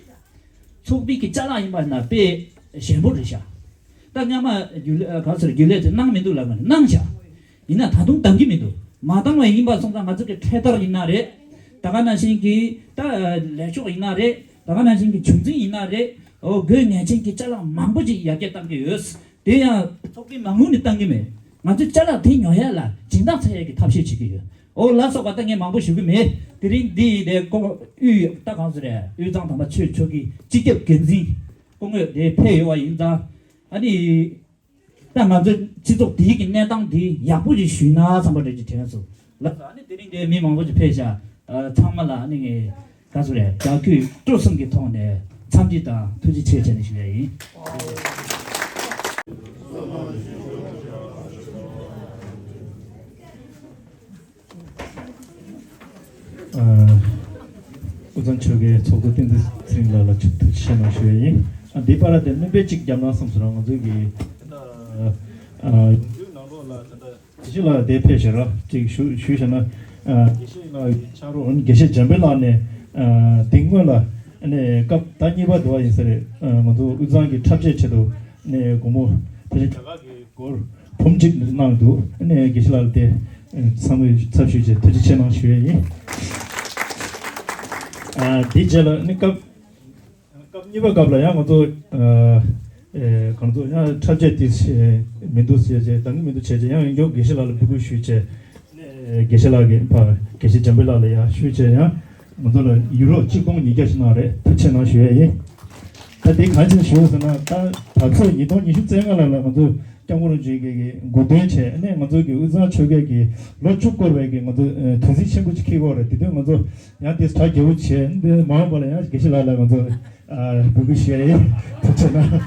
ཚོགས་པའི་གི་ཅ་ལག་ཡིན་པ་ན་དཔེ་ཞན་པོ་རེད་ཤག་ད་སྔ་མ་རྒྱུན་ལས་ག་ཚོད་རྒྱུན་ལས་ཚོས་གནང་མི་འདུག་ལབ་ནས་གནང་ཤག་ཡིན་ན་ད་དུང་འདང་གི་མི་འདུག་མ་འདང་བ་ཡིན་པ་སོང་ཙང་ང་ཚོ་གི་འཕྲེད་དར་ཡིན་ན་རེད། ད་ག་ནང་བཞིན་གི་ད་ལས་ཤོག་ཡིན་ན་རེད། ད་ག་ནང་བཞིན་གི་བྱུང་འཛིན་ཡིན་ན་རེད། འོ་དགོས་ངེས་ཅན་གྱི་ཅ་ལག་མང་པོ་ཅིག་ཡར་རྒྱས་བཏང་གི་ཡོད། དེ་ཡང་ཚོགས་པའི་མ་དངུལ་ནས་བཏང་གི་མེད། ང་ཚོས་ཅ་ལག་དེ་ཉོ་ཡ་ལ་སྦྱིན་བདག་འཚོལ་ཡ་གི་ཐབས་ཤེས་བྱེད་ཀྱི་ཡོད། འོ་ལ་སོགས་པ་ད་ངས་མང་པོ་ཞུ་གི་མེད། དེ་རིང་འདི་ཡི་དེ་ཀོ་དབུས་ད་གང་ཟེར་རེད། དབུས་གཙང་དམ་པ་ཆོས་ཕྱོགས་ཀྱི་སྤྱི་ཁྱབ་འགན་འཛིན་སྐུ་ངོ་དེ་ཕེབས་ཡོད་པ་ཡིན་ཙང་། ཨ་ནི་ད་ང་ཚོའི་སྤྱི་ཚོགས་དེའི་གི་གནས་སྟངས་དེ་ཡག་པོ་ཞིག་ཞུས་ན་བསམ་པ་འདྲ་ཅིག་དྲན་སོང་། ལགས་སོ། ཨ་ནི་དེ་རིང་འདིར་མི་མང་པོ་ཞིག་ཕེབས་ཤག་ཨ། ཚང་མ་ལ་ཨ་ནི་ངས་ག་ཚོད་རེད། དགའ་གུས་སྤྲོ་གསུམ་གྱི་ཐོག་ནས་འཚམས་འདྲི་དང་ཐུགས་རྗེ་ཆེ་བྱས་ནས་ཞུ་ཡ་ཡིན། ཨ། དབུས་གཙང་ཆོལ་ཁའི་ཚོགས་གཙོ་བསྟན་འཛིན་ཚེ་རིང་ལགས་ལ་ཐུགས་རྗེ་ཆེ་གནང་ཞུ་ཡ་ཡིན། ཨ། འདི་པར་དེ་སྣོན་པ་གཅིག་བརྒྱབ་ན་བསམ་སོང་། རང་ང་ཚོའི་གི་ཨ། ཨ། ཡོང་དུས་ནང་ལོགས་ལ་ད་ལྟ་དགེ་བཤེས་ལགས་དེ་ཕེབས་ཤག་ར་ཅིག་ཞུ་ཞུས་བྱས་ན། ཨ། དགེ་བཤེས་ལགས་ཕྱག་རོགས་དགེ་བཤེས་འཇམ་དཔལ་ལགས་ནས། ཨ། དེ་སྔོན་ལ་ཨ་ནི་སྐབས་ད་གཉིས་པ་དུ་བ་ཡིན་ས་རེད། ཨ། ང་ཚོ་དབུས་གཙང་གི་འཁྲབ་ཆས་ཆེད་དུ་ནས་སྒོར་མོ་ཕལ་ཆེར་རྒྱ་གར་གྱི་སྒོར་འབུམ་གཅིག་གནང་འདུག་ཨ་ནི་དགེ་བཤེས་ལགས་དེ་ཚང་མས་ཚབ་ཞུས་བྱས་ཐུགས་རྗེ་ཆེ་གནང་ཞུ་ཡ་ཡིན། ཨ། དེའི་རྗེས་ལ་ཨ་ནི་སྐབས་སྐབས་གཉིས་པ་སྐབས་ལ་ཡང་ང་ཚོ་ཨ། ཨེ། གང་ཚོ་ཡང་འཁྲབ་ཆས་དེ་མི་འདུག་ཟེར་བྱས། འདང་གི་མི་འདུག་བྱས་བྱས་ཡང་ཡང་བསྐྱར་དགེ་བཤེས་ལགས་ལ་འབོད་སྐུལ་ཞུས་བྱས། ཨེ། དགེ་བཤེས་ལགས་ཀྱིས་ཕར་དགེ་བཤེས་འཇམ་དཔལ་ལགས་ལ་ཡང་ཞུས་བྱས་ཡང་ང་ཚོ་ལ་ཡུ་རོ་གཅིག་སྟོང་ཉིས་བརྒྱ་ཞིག་གནང་རེད། ཐུགས་རྗེ་ཆེ་གནང་ཞུ་ཡ་ཡིན། ད་དེ་གང་ཕྱིར་ཞུས་ཟེར་ན། ད་ད་ཚོད་ཉིས་སྟོང་ཉི་ཤུ་རྩ་ལྔ་ལ་ལ་ང་ཚོ་སྐྱབས་མགོན་རིན་པོ་ཆེ་གིས་འགོ་འདྲེན་བྱས་ནས་ང་ཚོ་གི་དབུས་གཙང་ཆོལ་ཁའི་གི་ལོ་བཅུ་སྐོར་བའི་གི་ང་ཚོ་དུས་ཚིགས་ཆེན་པོ་ཅིག་འཁེལ་གྱི་ཡོད་རེད། དེ་དུས་ང་ཚོ་ཡང་དེ་གྲ་རྒྱས་པོ་བྱས། འདི་མ་འོངས་པ་ལ་ཡང་དགེ་བཤེས་ལགས་ལ་ང་ཚོ་ཨ། འབོད་སྐུལ་ཞུ་ཡ་ཡིན། ཐུགས་རྗེ་གནང་།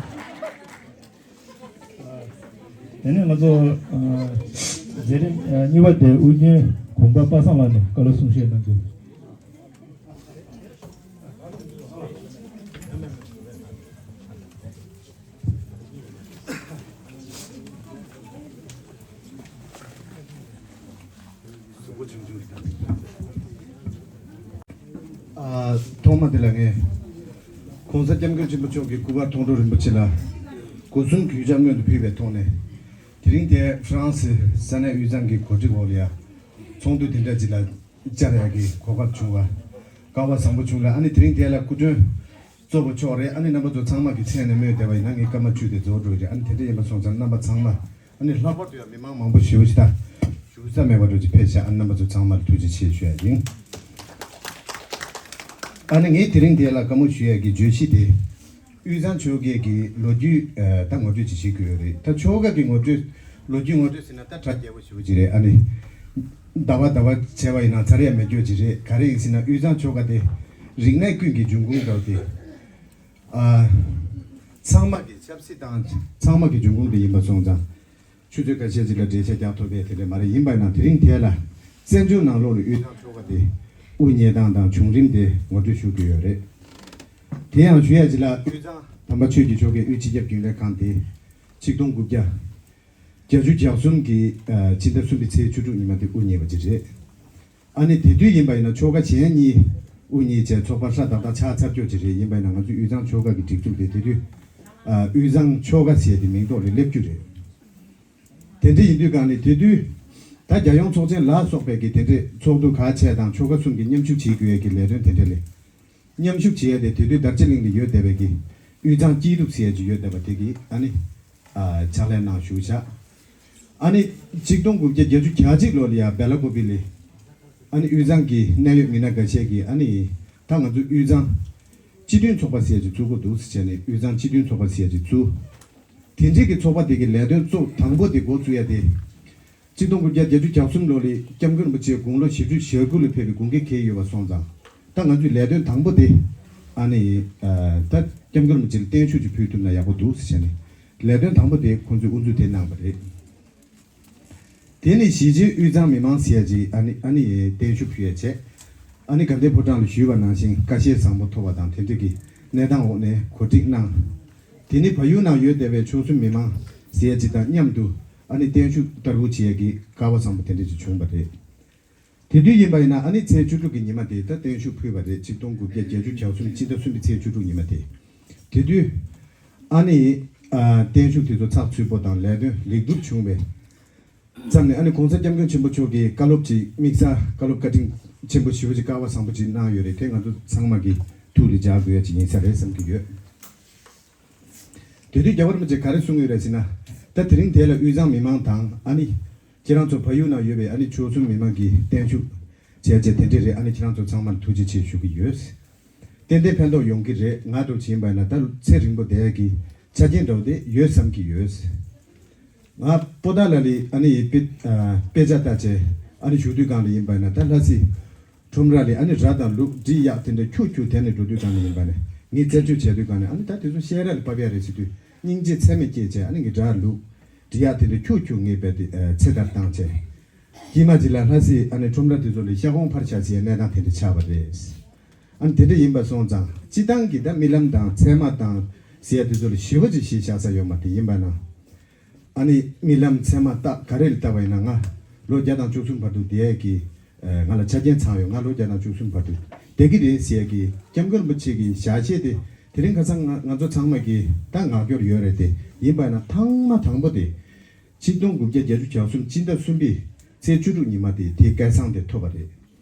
དེ་ནས་ང་ཚོ་ཨ། མཛད་རིམ་ཨ། གཉིས་པ་དེ་དབུ་བརྙེས་གུང་དཀར་པ་སངས་ལགས་ནས་བཀའ་སློབ་གསུང་བཤད་གནང་རྒྱུ། ཨ། ཐོག་མ་དེ་ལ་ངས་༸གོང་ས་༸སྐྱབས་མགོན་ཆེན་པོ་མཆོག་གི་སྐུ་པར་མཐོང་གྲོལ་རིན་པོ་ཆེ་ལ་སྒོ་གསུམ་གྱི་གུས་ཕྱག་སྔོན་དུ་ཕུལ་བའི་ཐོག་ནས། དེ་རིང་དེ་ཧྥ་རན་སི་ས་གནས་དབུས་གཙང་གི་གོ་སྒྲིག་འོག་ལ་ཡ་ཚོགས་འདུ་དེ་འདྲ་ཅིག་ལ་བཅར་ཡ་གི་གོ་སྐབས་བྱུང་བ་སྐལ་བ་བཟང་པོ་བྱུང་ལ། ཨ་ནི་དེ་རིང་དེ་ལ་སྐུ་མགྲོན་ གཙོ་བོ་མཆོག་རེད། ཨ་ནི་རྣམ་པ་ཚོ་ཚང་མ་གི་མཚན་ནས་སྨོས་བསྡད་པ་ཡིན་ན་ངའི་སྐར་མ་བཅུ་དེ་རྫོགས་འགྲོ་གི་རེད། ཨ་ནི་དེ་འདྲ་ཡིན་པ་སོང་ཙང་རྣམ་པ་ཚང་མ་ཨ་ནི་ལྷག་པར་དུ་ཡང་མི་མང་མང་པོ་ཞེ་པོ་ཅིག་ད་བཞུགས་ས་མེད་པ་འགྲོ་ཅིག་ཕེབས་ཤག་ཨ་ནི་རྣམ་པ་ཚོ་ཚང་མ་ལ་ཐུགས་རྗེ་ཆེ་ཞུ་ཡ་ཡིན། ཨ་ནི་ངས་དེ་རིང་དེ་ལ་བཀའ་མོལ་ཞུ་ཡ་གི་བརྗོད་གཞི་དེ། དབུས་གཙང་ཆོལ་ཁའི་གི་ལོ་རྒྱུས་ཨ་ད་ངོ་སྤྲོད་ཅིག་བྱེད་དགོས་ཡོད་རེད། ད་ཆོལ་ཁ་གི་ངོ་སྤྲོད་ལོ་རྒྱུས་ངོ་སྤྲོད་ཟེར་ན་ད་གྲ་རྒྱས་པོ་ཞེ་པོ་ཅིག་རེད། ཨ་ནི་ཟླ་བ་ཟླ་བ་བྱས་པ་ཡིན་ན་ཚར་ཡ་མེད་རྒྱུ་ཅིག་རེད། ག་རེ་ཡིན་ཟེར་ན་དབུས་གཙང་ཆོལ་ཁ་དེ་རིག་གནས་ཀུན་གྱི་འབྱུང་ཁུངས་འདྲ་བོ་དེ་ཨ་ཚང་མ་གི་ཆབ་སྲིད་དང་ཚང་མ་གི་འབྱུང་ཁུངས་དེ་ཡིན་པ་སོང་ཙང་། ཆུ་ཚོད་ཁ་ཤས་ཅིག་ལ་འགྲེལ་བཤད་རྒྱག་ཐུབ་པའི་དེ་འདྲ་མ་རེད། ཡིན་པ་ཡིན་ན་དེ་རིང་དེ་ལ་བཙན་བྱོལ་ནང་ལོགས་ལ་དབུས་གཙང་ཆོལ་ཁ་དེ་དབུ་བརྙེས་སྟངས་དང་བྱུང་རིམ་དེ་ངོ་སྤྲོད་ཞུ་གི་ཡོད་རེད། དེ་ཡང་ཞུ་ཡ་ཅིག་ལ་དབུས་གཙང་དམ་པ་ཆོས་ཀྱི་ཆོལ་ཁའི་དབུས་སྤྱི་ཁྱབ་རྒྱུན་ལས་ཁང་དེ་ཆིག་སྟོང་དགུ་བརྒྱ་བརྒྱད་ཅུ་གྱ་གསུམ་གྱི་ཨ་སྤྱི་ཟླ་གསུམ་པའི་ཚེས་བཅུ་དྲུག་ཉི་མ་དེ་དབུ་བརྙེས་པ་ཅིག་རེད། ཨ་ནི་དེ་དུས་ཡིན་པ་ཡིན་ན་ཆོལ་ཁ་གཞན་གཉིས་དབུ་བརྙེས་བྱས་ཚོགས་པ་ཧྲ་ཏག་ཏག་ཆགས་ཚར་ཀྱོག་ཅིག་རེད། ཡིན་པ་ཡིན་ན་ང་ཚོའི་དབུས་གཙང་ཆོལ་ཁ་གི་སྒྲིག་འཛུགས་དེ་དེ་དུས་ཨ་དབུས་གཙང་ཆོལ་ཁ་ཟེར་དེ་མིང་ཐོག་ལ་སླེབས་རྒྱུ་རེད། དེ་འདྲ་ཡིན་དུས་གང་ནས་དེ་དུས་ད་རྒྱལ་ཡོངས་ཚོགས་ཆེན་ལ་སོགས་པའི་གི་དེ་འདྲའི་ཚོགས་འདུ་ག་བྱས་དང་ཆོལ་ཁ་གསུམ་གྱི་མཉམ་ཞུགས་བྱེད་དགོས་ཡས་ཀྱི་ལས་དོན་དེ་འདྲ་ལས། མཉམ་ཞུགས་བྱེད་ཡས་དེ་དེ་དུས་དར་ལྕེ་གླིང་ལ་ཡོད་བསྡད་པའི་གི་དབུས་གཙང་སྐྱིད་སྡུག་ཟེར་ཡས་ཅིག་ཡོད་བསྡད་པ་དེ་གི་ཨ་ནི་ཨ་ཕྱག་ལས་གནང་བཞུགས་བཞག་ཨ་ནི་ཆིག་སྟོང་དགུ་བརྒྱ་བརྒྱད་ཅུ་གྱ་གཅིག་ལོ་ལ་ཡ་སྦེ་ལ་ཀོ་པི་ལི་ཨ་ནི་དབུས་གཙང་གི་གནད་ཡོད་མི་སྣ་འགའ་ཤས་ཀྱིས་ཨ་ནི་ད་ང་ཚོ་དབུས་གཙང་སྤྱི་མཐུན་ཚོགས་པ་ཟེར་ཡས་ཅིག་བཙུགས་དགོས་འདུག་ཟེར་བྱས་ནས་དབུས་གཙང་སྤྱི་མཐུན་ཚོགས་པ་ཟེར་ཡས་ཅིག་བཙུགས། དེ་འདྲའི་གི་ཚོགས་པ་དེ་གི་ལས་དོན་གཙོ་དང་པོ་དེ་འགོ་བཙུགས་ཡ་དེ། ཆིག་སྟོང་དགུ་བརྒྱ་བརྒྱད་ཅུ་གྱ་གསུམ་ལོ་ལ་སྐྱབས་མགོན་རིན་པོ་ཆེ་དགུང་ལོ་བཞི་བཅུ་ཞེ་དགུ་ལ་ཕེབས་པའི་དགུང་གི་འཁེལ་ཡོད་པ་སོང་ཙང་། ད་ང་ཚོས་ལས་དོན་དང་པོ་དེ། ཨ་ནི། ད་སྐྱབས་མགོན་རིན་པོ་ཆེ་ལ་བརྟན་བཞུགས་ཅིག་ཕུལ་ཐུབ་ན་ཡག་པོ་འདུག་ཟེར་བྱས་ནས། ལས་དོན་དང་པོ་དེ་ཁོང་ཚོས་དབུ་འཛུགས་དེ་གནང་བ་རེད། དེ་ནས་གཞིས་བྱེས་དབུས་གཙང་མི་མང་ཟེར་ཡ་ཅིག་ཨ་ནི་ཨ་ནི་བརྟན་བཞུགས་ཕུལ་ཡ་བྱས། ཨ་ནི་དགའ་ལྡན་ཕོ་བྲང་ལ་ཞུས་པ་ནང་བཞིན་ཁ་ཞེ་བཟང་པོ་ཐོབ་པ་དང་དེ་འདྲ་གི་གནས་སྟངས་འོག་ནས་གོ་སྒྲིག་གནང་། དེ་ནས་བལ་ཡུལ་ནང་ཡོད་བསྡད་པའི་ཆོལ་གསུམ་མི་མང་ཟེར་ཡ་ཅིག་དང་མཉམ་དུ་ཨ་ནི་བརྟན་བཞུགས་བསྟར་འབུལ་བྱེད་ཡ་གི་སྐལ་བ་བཟང་པོ་དེ་འདྲ་ཅིག་བྱུང་བ་རེད། དེ་དུས་ཡིན་པ་ཡིན་ན་ཨ་ནི་ཚེས་བཅུ་དྲུག་གི་ཉི་མ་དེ་ད་བརྟན་བཞུགས་ཕུལ་བ་རེད། ཆིག་སྟོང་དགུ་བརྒྱ་བརྒྱད་ཅུ་གྱ་གསུམ་སྤྱི་ཟླ་གསུམ་པའི་ཚེས་བཅུ་དྲུག་ཉི་མ་དེ། དེ་དུས་ཨ་ནི་ཨ་བརྟན་བཞུགས་དེ་ཚོ་ཚགས་ཚུད་པོ་དང་ལས་དོན་ལེགས་གྲུབ་བྱུང་བའི་ཙམ་ནས་ཨ་ནི་༸གོང་ས་༸སྐྱབས་མགོན་ཆེན་པོ་མཆོག་གིས་བཀའ་སློབ་ཅིག་དམིགས་བསལ་བཀའ་སློབ་བཀའ་དྲིན་ཆེན་པོ་ཞེ་པོ་ཅིག་སྐལ་བ་བཟང་པོ་ཅིག་གནང་ཡོད་རེད། དེ་ང་ཚོ་ཚང་མ་གི་ཐུགས་ལ་འཇགས་དགོས་ཡ་ཅིག་ཡིན་ས་རེད་བསམ་གྱི་ཡོད། དེ་དུས་རྒྱལ་བ་རིན་པོ་ཆེ་ག་རེ་གསུངས་ཡོད་རེད་ཟེར་ན། ད་དེ་རིང་དེ་ལ་དབུས་གཙང་མི་མང་དང་ཨ་ནི། ཁྱེད་རང་ཚོ་བལ་ཡུལ་ནང་ཡོད་པའི་ཨ་ནི་ཆོལ་གསུམ་མི་མང་གིས་བརྟན་བཞུགས་བྱས་བྱས་དེ་འདྲས་རེད། ཨ་ནི་ཁྱེད་རང་ཚོ་ཚང་མར་ཐུགས་རྗེ་ཆེ་ཞུ་གི་ཡོད། ཏན་ཏན་ཕན་ཐོགས་ཡོང་གི་རེད། ང་འདྲ་བོ་ཡིན་པ་ན་ད་ཚེ་རིང་པོ་བསྡད་ཀྱི་ཆ་རྐྱེན་འདྲ་བོ་དེ་ཡོད་བསམ་གྱི་ཡོད། ང་པོ་ཏཱ་ལ་ལི་ཨ་ནི་ཡི་དཔེ་ཨ་དཔེ་ཆ་ལྟ་བྱས་ཨ་ནི་བཞུགས་དུས་སྒང་ལ་ཡིན་པ་ན་ད་ལྷ་སྲས། ཁྲོམ་ར་ལས་ཨ་ནི་ར་དང་ལུག་འབྲི་གཡག་དེ་འདྲ་ཁྱུག་ཁྱུག་དེད་ནས་འགྲོ་དུས་སྒང་ནས་ཡིན་པ་ནས་ངས་རྩད་གཅོད་བྱས་དུས་སྒང་ནས་ཨ་ནི་ད་དེ་ཚོ་བཤས་ར་ལ་ཕབ་ཡ་རེད་ཟེར་དུས་སྙིང་རྗེ་ཚད་མེད་སྐྱེས་བྱས། ཨ་ནི་ངས་ར་ལུག་འབྲི་གཡག་དེ་འདྲ་ཁྱུག་ཁྱུག་ངས་རྦད་དེ་ཚེ་ཐར་བཏང་བྱས། དཀྱིལ་མ་ཅིག་ལ་ལྷ་སྲས་ཨ་ནི་ཁྲོམ་ར་དེ་ཚོ་ལ་ཤ་གོང་འཕར་བཞག་ཅེས་གནས་སྟངས་དེ་འདྲ་ཆགས་པ་རེད། ཨ་ནི་དེ་འདྲ་ཡིན་པ་སོང་ཙང་སྤྱི་བཏང་གི་ད་རྨི་ལམ་དང་ཚད་མ་དང་ཟེར་ཡ་དེ་ཚོ་ལ་ཞེ་པོ་ཅིག་གཞི་བཞག་ས་ཡོད་མ་རེད། ཡིན་པ་ན། ཨ་ནི་རྨི་ལམ་ཚད་མ་ལྟ་ག་རེ་ལ་ལྟ་བ་ཡིན་ན་ང་ལོ་བརྒྱ་དང་བཅུ་གསུམ་བར་དུ་བསྡད་ཀྱི་ང་ལ་ཆ་རྐྱེན་ཚང་ཡོད། ང་ལོ་བརྒྱ་དང་བཅུ་གསུམ་བར་དུ་བསྡད་ཀྱི་རེད་ཟེར་གྱི་སྐྱབས་མགོན་རིན་པོ་ཆེ་གི་ཞལ་བཞེས་དེ་དེ་རིང་ཁ་སང་ང་ང་ཚོ་ཚང་མ་གི་ད་ངག་སྐྱོར་ཡོད་རེད་དེ། ཡིན་པ་ན་ཐེངས་མ་དང་པོ་དེ་ཆིག་སྟོང་དགུ་བརྒྱ་བརྒྱད་ཅུ་གྱ་གསུམ་སྤྱི་ཟླ་གསུམ་པའི་ཚེས་བཅུ་དྲུག་ཉི་མ་དེ་དེའི་སྐལ་བཟང་དེ་ཐོབ་པ་རེད།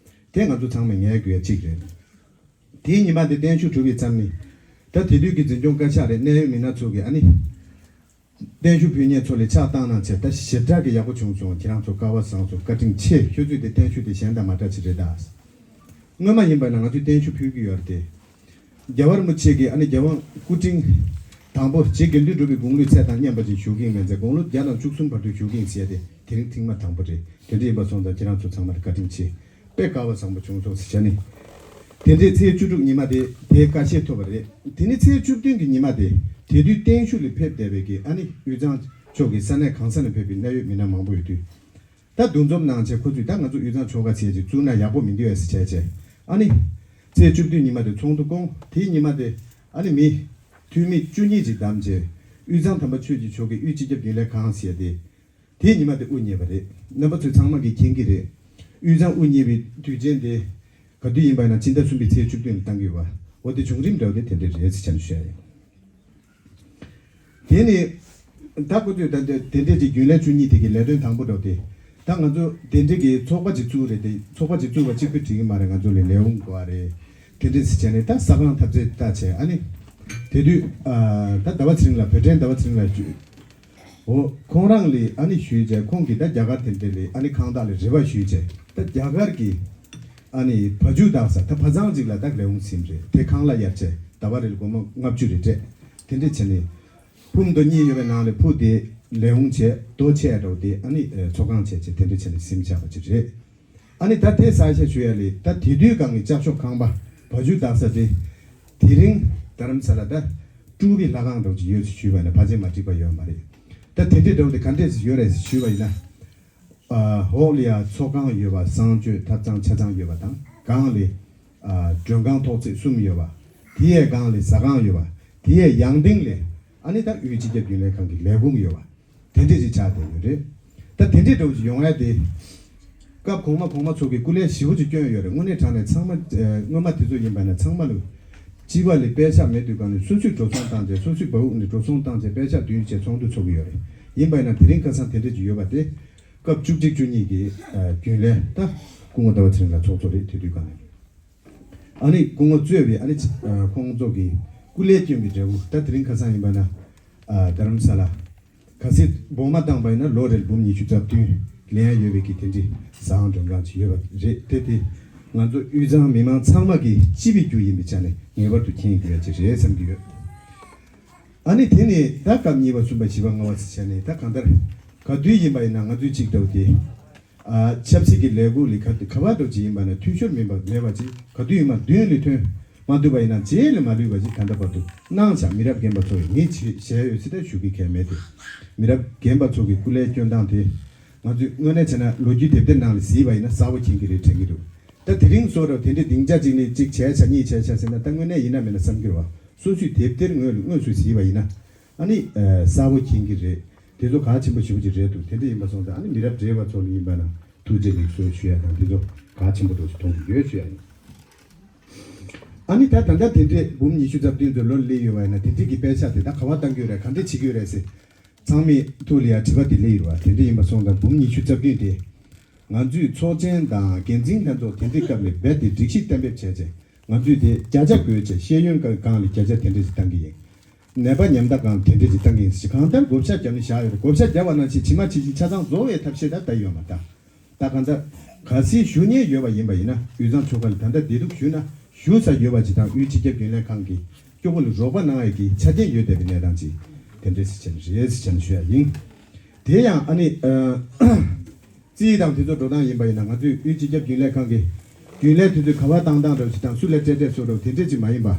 དེ་ང་ཚོ་ཚང་མས་ངེས་དགོས་ཡ་གཅིག་རེད། དེའི་ཉི་མ་དེ་བརྟན་བཞུགས་གྲུབ་པའི་མཚམས་ནི། ད་དེ་དུས་ཀྱི་འཛིན་སྐྱོང་བཀའ་ཤག་རེད། གནད་ཡོད་མི་སྣ་ཚོ་གིས་ཨ་ནི། བརྟན་བཞུགས་ཕུལ་མཁན་ཚོ་ལ་ཕྱག་བཏང་གནང་བྱས། ད་ཞེ་དྲག་གི་ཡག་པོ་བྱུང་སོང་། ཁྱེད་རང་ཚོ་སྐལ་བ་བཟང་སོང་། བཀའ་དྲིན་ཆེ། ཁྱོད་ཚོས་དེ་བརྟན་བཞུགས་དེ་གཞན་དང་མ་འདྲ་ཅིག་རེད་ད། སྔོན་མ་ཡིན་པ་ན་ང་ཚོས་བརྟན་བཞུགས་ཕུལ་གྱི་ཡོད་རེད་དེ། རྒྱལ་བ་རིན་པོ་ཆེ་གིས་ཨ་ནི་རྒྱལ་དབང་སྐུ་ཕྲེང་དང་པོ་རྗེ་དགེ་འདུན་གྲུབ་པའི་དགུང་ལོའི་ཚད་དང་མཉམ་པ་ཅིག་བཞུགས་ཀྱི་ཡིན་མིན་ཚེ་དགུང་ལོ་བརྒྱ་དང་བཅུ་གསུམ་བར་དུ་བཞུགས་ཀྱི་ཡིན་ཟེར་ཏེ་དེ་རིང་ཐེངས་མ་དང་པོ་རེད། དེ་འདྲ་ཡིན་པ་སོང་ཙང་ཁྱེད་རང་ཚོ་ཚང་མ་ལ་བཀའ་དྲིན་ཆེ། དཔེ་སྐལ་བ་བཟང་པོ་བྱུང་སོང་ཟེར་བྱས་ནས། དེ་འདྲའི་ཚེས་བཅུ་དྲུག་ཉི་མ་དེ་དེའི་སྐལ་བཞེས་ཐོབ་པ་རེད། དེ་ནི་ཚེས་བཅུ་བདུན་གྱི་ཉི་མ་དེ་དེ་དུས་བརྟན་བཞུགས་ལ་ཕེབས་བསྡད་པའི་གི་ཨ་ནི་དབུས་གཙང་ཕྱོགས་ཀྱི་ས་གནས་གང་ས་ནས་ཕེབས་པའི་གནད་ཡོད་མི་སྣ་མང་པོ་ཡོད་དུས། ད་འདུ་འཛོམས་གནང་བྱས་ཁོ་ཚོས་ད་ང་ཚོ་དབུས་གཙང་ཆོལ་ཁ་ཟེར་ཅིག་བཙུགས་ན་ཡག་པོ་མི་འདུག་ཨེ་ཟེར་བྱས་བྱས། ཨ་ནི། ཚེས་བཅུ་བདུན་ཉི་མ་དེ་ཚོགས་འདུ་བསྐོངས། དེའི་ཉི་མ་དེ་ཨ་ནི་མི། འཐུས་མི་བཅུ་གཉིས་ཅིག་བདམས་བྱས། དབུས་གཙང་དམ་པ་ཆོས་ཀྱི་ཆོལ་ཁའི་དབུས་སྤྱི་ཁྱབ་རྒྱུན་ལས་ཁང་ཟེར་ཏེ། དེའི་ཉི་མ་དེ་དབུ་བརྙེས་པ་རེད། རྣམ་པ་ཚོས་ཚང་མ་གིས་མཁྱེན་གྱི་རེད། དབུས་གཙང་དབུ་བརྙེས་པའི་དུས་ཆེན་དེ། ག་དུས་ཡིན་པ་ཡིན་ན་ཕྱི་ཟླ་གསུམ་པའི་ཚེས་བཅུ་བདུན་ལ་བཏང་གི་ཡོད་པ། འོ་དེ་བྱུང་རིམ་འདྲ་བོ་དེ་དེ་འདྲ་རེད་ཟེར་བྱས་ནས་ཞུ་ཡ་ཡིན། དེ་ནི། ད་ཁོ་ཚོས་ད་དེ་དེ་འདྲས་ཀྱི་རྒྱུན་ལས་བཅུ་གཉིས་དེ་གི་ལས་དོན་དང་པོ་འགྲོ་སྟེ། ད་ང་ཚོ་དེ་འདྲས་ཀྱི་ཚོགས་པ་ཅིག་བཙུགས་རེད་དེ། ཚོགས་པ་ཅིག་བཙུགས་པ་གཅིག་པུ་འགྲིག་གི་མ་རེད། ང་ཚོ་ལ་ལས་འོང་དགོས་པ་རེད། དེ་འདྲས་ཟེར་བྱས་ནས་ད་ས་ཁང་ཐབས་རྩལ་ལྟ་བྱས། ཨ་ནི། དེ་དུས་ཨ་ད་ཟླ་བ་ཚེ་རིང་ལགས། བོད་ཕྲན་ཟླ་བ་ཚེ་རིང་ལགས་ཞུ། འོ་ཁོང་རང་ལས་ཨ་ནི་ཞུས་བྱས། ཁོང་གིས་ད་རྒྱ་གར་དེ་འདྲ་ལས་ཨ་ནི་ཁང་བདག་ལ་རེ་བ་ཞུས་བྱས། ད་རྒྱ་གར་གྱི་ཨ་ནི་བ་ཕྱུགས་བདག་ས་ད་བ་ཚང་ཅིག་ལ་ད་ལས་ཁུངས་ཟིན་རེད། དེ་ཁང་གླ་གཡར་བྱས་ཟླ་བ་རེ་ལ་སྒོར་མོ་ལྔ་བཅུ་རེ་སྤྲད། དེ་འདྲ་བྱས་ནས་ཕུ་མདོ་གཉིས་ཡོད་པའི་ནང་ལས་ཕུ་དེ་ལས་ཁུངས་བྱས། རྡོ་ཆས་འདྲ་བོ་དེ་ཨ་ནི་ཨ་ཚོང་ཁང་བྱས་བྱས་དེ་འདྲ་བྱས་ནས་ཟིན་བཞག་པ་ཅིག་རེད། ཨ་ནི་ད་དེ་གསལ་བཤད་ཞུ་ཡ་ལས། ད་དེ་དུས་སྒང་གི་ལྕགས་ཤོག་ཁང་པ་བ་ཕྱུགས་བདག་ས་དེ་དེ་རིང་རྡ་རམ་ས་ལ་ད་སྤྲུལ་པའི་ལྷ་ཁང་འདྲ་བོ་ཅིག་ཡོད་ཅེས་ཞུས་པ་ཡིན་ན་ཕལ་ཆེར་མ་འགྲིག་པ་ཡོད་མ་རེད། ད་དེ་འདྲའི་འདྲ་བོ་དེ་ག་འདྲས་ཞིག་ཡོད་རེད་ཞུས་པ་ཡིན་ན། ཨ་འོག་ལ་ཡ་ཚོགས་ཁང་ཡོད་པ། གསང་སྤྱོད་ཐབ་ཚང་ཆ་ཚང་ཡོད་པ་དང་། སྒང་ལ་ཨ་མགྲོན་ཁང་ཐོག་བརྩེགས་གསུམ་ཡོད་པ། དེ་ཡའི་སྒང་ལ་ཟ་ཁང་ཡོད་པ། དེ་ཡའི་ཡང་སྟེང་ལ་ཨ་ནི་ད་དབུས་སྤྱི་ཁྱབ་རྒྱུན་ལས་ཁང་གི་ལས་ཁུངས་ཡོད་པ། དེ་འདྲས་ཅིག་ཆགས་བསྡད་ཡོད་རེད། ད་དེ་འདྲས་འདྲ་བོ་ཅིག་ཡོང་ཡ་དེ། སྐབས་གོང་མ་གོང་མ་ཚོ་གིས་སྐུ་ལས་ཞེ་པོ་ཅིག་བསྐྱོན་ཡོད་རེད། དངོས་གནས་དྲང་གནས་ཚང་མ་ཨ་སྔོན་མ་དེ་ཚོ་ཡིན་པ་ན་ཚང་མ་ལ་སྤྱི་པ་ལ་པད་ཤག་མེད་དུས་སྒང་ནས་སོ་སོས་འགྲོ་སོང་བཏང་བྱས། སོ་སོའི་བ་འུག་ནས་འགྲོ་སོང་བཏང་བྱས་པད་ཤག་བསྡུས་བྱས་ཚོགས་འདུ་ཚོགས་ཀྱི་ཡོད་རེད། ཡིན་པ་ཡིན་ན་དེ་རིང་ཁ་སང་དེ་འདྲས་ཅིག་ཡོད་པ་དེ། སྐབས་བཅུ་གཅིག་བཅུ་གཉིས་ཀྱི་ཨ་རྒྱུན་ལས་ད་སྐུ་ངོ་ཟླ་བ་ཚེ་རིང་ལགས་ཚོགས་གཙོ་རེད། དེ་དུས་སྒང་ནས། ཨ་ནི་སྐུ་ངོ་གཙོས་པའི་ཨ་ནི་ཨ་ཁོང་ཚོ་གིས་སྐུ་ལས་བསྐྱོན་པའི་འབྲས་བུ། ད་དེ་རིང་ཁ་སང་ཡིན་པ་ན་ཨ་རྡ་རམ་ས་ལ་གལ་སྲིད་སྦོམ་མ་བཏང་པ་ཡིན་ན་ལོ་རེར་འབུམ་ཉི་ཤུ་རྩ་བདུན་ལེན་ཡ་ཡོད་པའི་གི་དེ་འདྲའི་ཟ་ཁང་མགྲོན་ཁང་ཅིག་ཡོད་པ་རེད། དེ་དེ་ང་ཚོ་དབུས་གཙང་མི་མང་ཚང་མ་གི་སྤྱི་པའི་རྒྱུ་ཡིན་པའི་ཆ་ནས་ངེས་པར་དུ་མཁྱེན་དགོས་ཡ་ཅིག་རེད་བསམ་གྱི་ཡོད། ཨ་ནི་དེ་ནས་ད་སྐབས་གཉིས་པ་གསུམ་པ་བཞི་པ་ལྔ་པ་ཟེར་བྱས་ནས། ད་གང་ལྟར་ག་དུས་ཡིན་པ་ཡིན་ན་ང་ཚོའི་ཅིག་འདྲ་བོ་དེ། ཨ་ཆབ་སྲིད་ཀྱི་ལས་འགུལ་ལས་ཁ་ག་བ་འགྲོ་ཅིག་ཡིན་པ་ན་འཐུས་ཤོར་མིན་པ་མེད་པ་ཅིག། ག་དུས་ཡིན་པ་མདུན་ལ་ཐོན་མ་ཐུབ་པ་ཡིན་ན་རྗེས་ལ་མ་ལུས་པ་ཅིག་ད་ལྟ་བར་དུ་གནང་བཞག། མི་རབས་རྒན་པ་ཚོ་ཡིས་ངས་བྱས་བཞག་ཡོད་ཟེར་ད་ཞུ་གི་གལ་མེད་དེ། མི་རབས་རྒན་པ་ཚོ་གི་སྐུ་ལས་སྐྱོན་སྟངས་དེ་ང་ཚོས་དངོས་གནས་བྱས་ན་ལོ་རྒྱུས་དེབ་ཐེར་ནང་ལ་གཟིགས་པ་ཡིན་ན་གསལ་པོ་མཁྱེན་གྱི་རེད་དྲན་གྱི་འདུག། ད་དེ་རིང་བཟོ་འདྲ་དེ་འདྲའི་སྡིངས་ཆ་གཅིག་ནས་གཅིག་བྱས་ཤག་གཉིས་བྱས་ཤག་ཟེར་ན་ད་དངོས་གནས་ཡིན་ན་མིན་ན་བསམ་གྱི་རེད་བ། སོ་སོས་དེབ་ཐེར་དངོས་ལ་དངོས་སུ་གཟིགས་པ་ཡིན་ན། ཨ་ནི་ཨ་གསལ་པོ་མཁྱེན་གྱི་རེད། དེ་ཚོ་གལ་ཆེན་པོ་ཞེ་པོ་ཅིག་རེད་འདུག། དེ་འདྲ་ཡིན་པ་སོང་ཙང་ཨ་ནི་མི་རབས་བགྲེས་པ་ཚོ་ལ་ཡིན་པ་ན་ཐུགས་རྗེ་ལེགས་གསོལ་ཞུ་ཡ་དང་དེ་ཚོ་གལ་ཆེན་པོ་འདྲ་ཞིག་མཐོང་གི་ཡོད་ཞུ་ཡ་ཡིན། ཨ་ནི་ད་ད་ལྟ་དེ་འདྲས་འབུམ་ཉི་ཤུ་རྩ་བདུན་ཚོ་ལོ་ལ་སླེབས་ཡོད་པ་ཡིན་ན་དེ་འདྲས་ཀྱི་པད་ཤག་དེ་ད་ག་བ་བཏང་གི་ཡོད་རེད། ག་འདྲས་བྱེད་ཀྱི་ཡོད་རེད་ཟེར། ཚང་མའི་ཐུགས་ལ་ཡ་དྲི་བ་དེ་སླེབས་ཡོད་པ། དེ་འདྲ་ཡིན་པ་སོང་ཙང་འབུམ་ཉི་ཤུ་རྩ་བདུན་དེ། ང་ཚོས་ཚོགས་ཆེན་དང་འགན་འཛིན་ལྷན་ཚོགས་དེ་འདྲའི་སྐབས་ལ་རྦད་དེ་སྒྲིག་གཞི་གཏན་འབེབས་བྱས་རྗེས་ང་ཚོས་དེ་བརྒྱ་ཆ་བགོས་རྗེས་ཤེས་ཡོན་སྒང་ལ་བརྒྱ་ཆ་དེ་འདྲ་ཞིག་བཏང་གི་ཡིན། ནད་པ་ཉམ་ཐག་སྒང་དེ་འདྲ་ཞིག་བཏང་གི་ཡིན་ཞེས་གང་ལྟར་བགོ་བཤའ་བརྒྱབ་ནས་བཞག་ཡོད་རེད། བགོ་བཤའ་བརྒྱབ་པ་ནང་བཞིན་ཇི་མ་ཇི་བཞིན་ཆ་ཚང་བཟོ་བའི་ཐབས་ཤེས་ད་ལྟ་ཡོད་མ་རེད། ད་གང་ལྟར་གལ་སྲིད་ཞུ་མཁན་ཡོད་པ་ཡིན་པ་ཡིན་ན་དབུས་གཙང་ཆོལ་ཁ་ལ་ད་ལྟ་བདེ་སྡུག་ཞུས་ན་ཞུ་ས་ཡོད་པ་ཅིག་དང་དབུས་སྤྱི་ཁྱབ་རྒྱུན་ལས་ཁང་གི་སྐྱོ་པོ་ལ་རོགས་པ་གནང་ཡས་ཀྱི་ཆ་རྐྱེན་ཡོད་བསྡད་པའི་གནས་སྟངས་ཅིག་དེ་འདྲ་ཞིག་བྱས་ནས་རེད་ཟེར་བྱས་ནས་ཞུ་ཡ་ཡིན། དེ་ཡང་ཨ་ནི་ཨ། རྩིས་དང་དེ་ཚོ་འགྲོ་སྟངས་ཡིན་པ་ཡིན་ན་ང་ཚོས་དབུས་སྤྱི་ཁྱབ་རྒྱུན་ལས་ཁང་གི་རྒྱུན་ལས་དེ་ཚོས་ག་བ་བཏང་སྟངས་འདྲ་ཞིག་དང་སུ་ལ་སྤྲད་སྤྲད་བཟོ་འདྲ་དེ་འདྲས་ཅིག་མ་ཡིན་པ།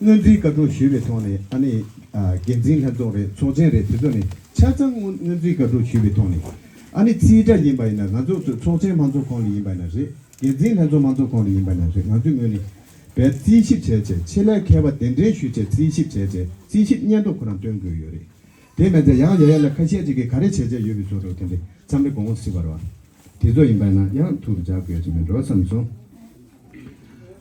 སྔོན་རྩིས་བཀའ་འཁྲོལ་ཞུས་པའི་ཐོག་ནས་ཨ་ནི་ཨ་འགན་འཛིན་ལྷན་ཚོགས་རེད། ཚོགས་ཆེན་རེད། དེ་ཚོ་ནས་ཆ་ཚང་སྔོན་སྔོན་རྩིས་བཀའ་འཁྲོལ་ཞུས་པའི་ཐོག་ནས་ཨ་ནི་རྩིས་ཁྲ་ཡིན་པ་ཡིན་ན་ང་ཚོ་ཚོ་ཚོགས་ཆེན་མང་ཚོགས་ཁོངས་ལ་ཡིན་པ་ཡིན་ན་རེད། འགན་འཛིན་ལྷན་ཚོགས་མང་ཚོགས་ཁོངས་ལ་ཡིན་པ་ཡིན་ན་རེད། ང་ཚོའི་ངོས་ནས་བས་རྩིས་ཞིབ་བྱས་བྱས་ཆེད་ལས་མཁས་པ་གདན་འདྲེན་ཞུས་བྱས་རྩིས་ཞིབ་བྱས་བྱས་རྩིས་ཞིབ་སྙན་ཐོ་ཁོ་རང་སྟོན་དགོས་ཡོད་རེད། དེ་མིན་ཚེ་ཡང་ཡ་ཡ་ལ་ཁ་ཤས་ཅིག་གིས་ག་རེ་བྱས་བྱས་ཡོད་པའི་བཟོ་འདྲ་དེ་འདྲ་མཚམས་རེ་དགོངས་པ་སྲིད་པ་རེད་བ། དེ་ཚོ་ཡིན་པ་ན་ཡང་ཐུགས་ལ་འཇགས་དགོས་ཀྱི་མིན་འགྲོ་བསམ་སོང་།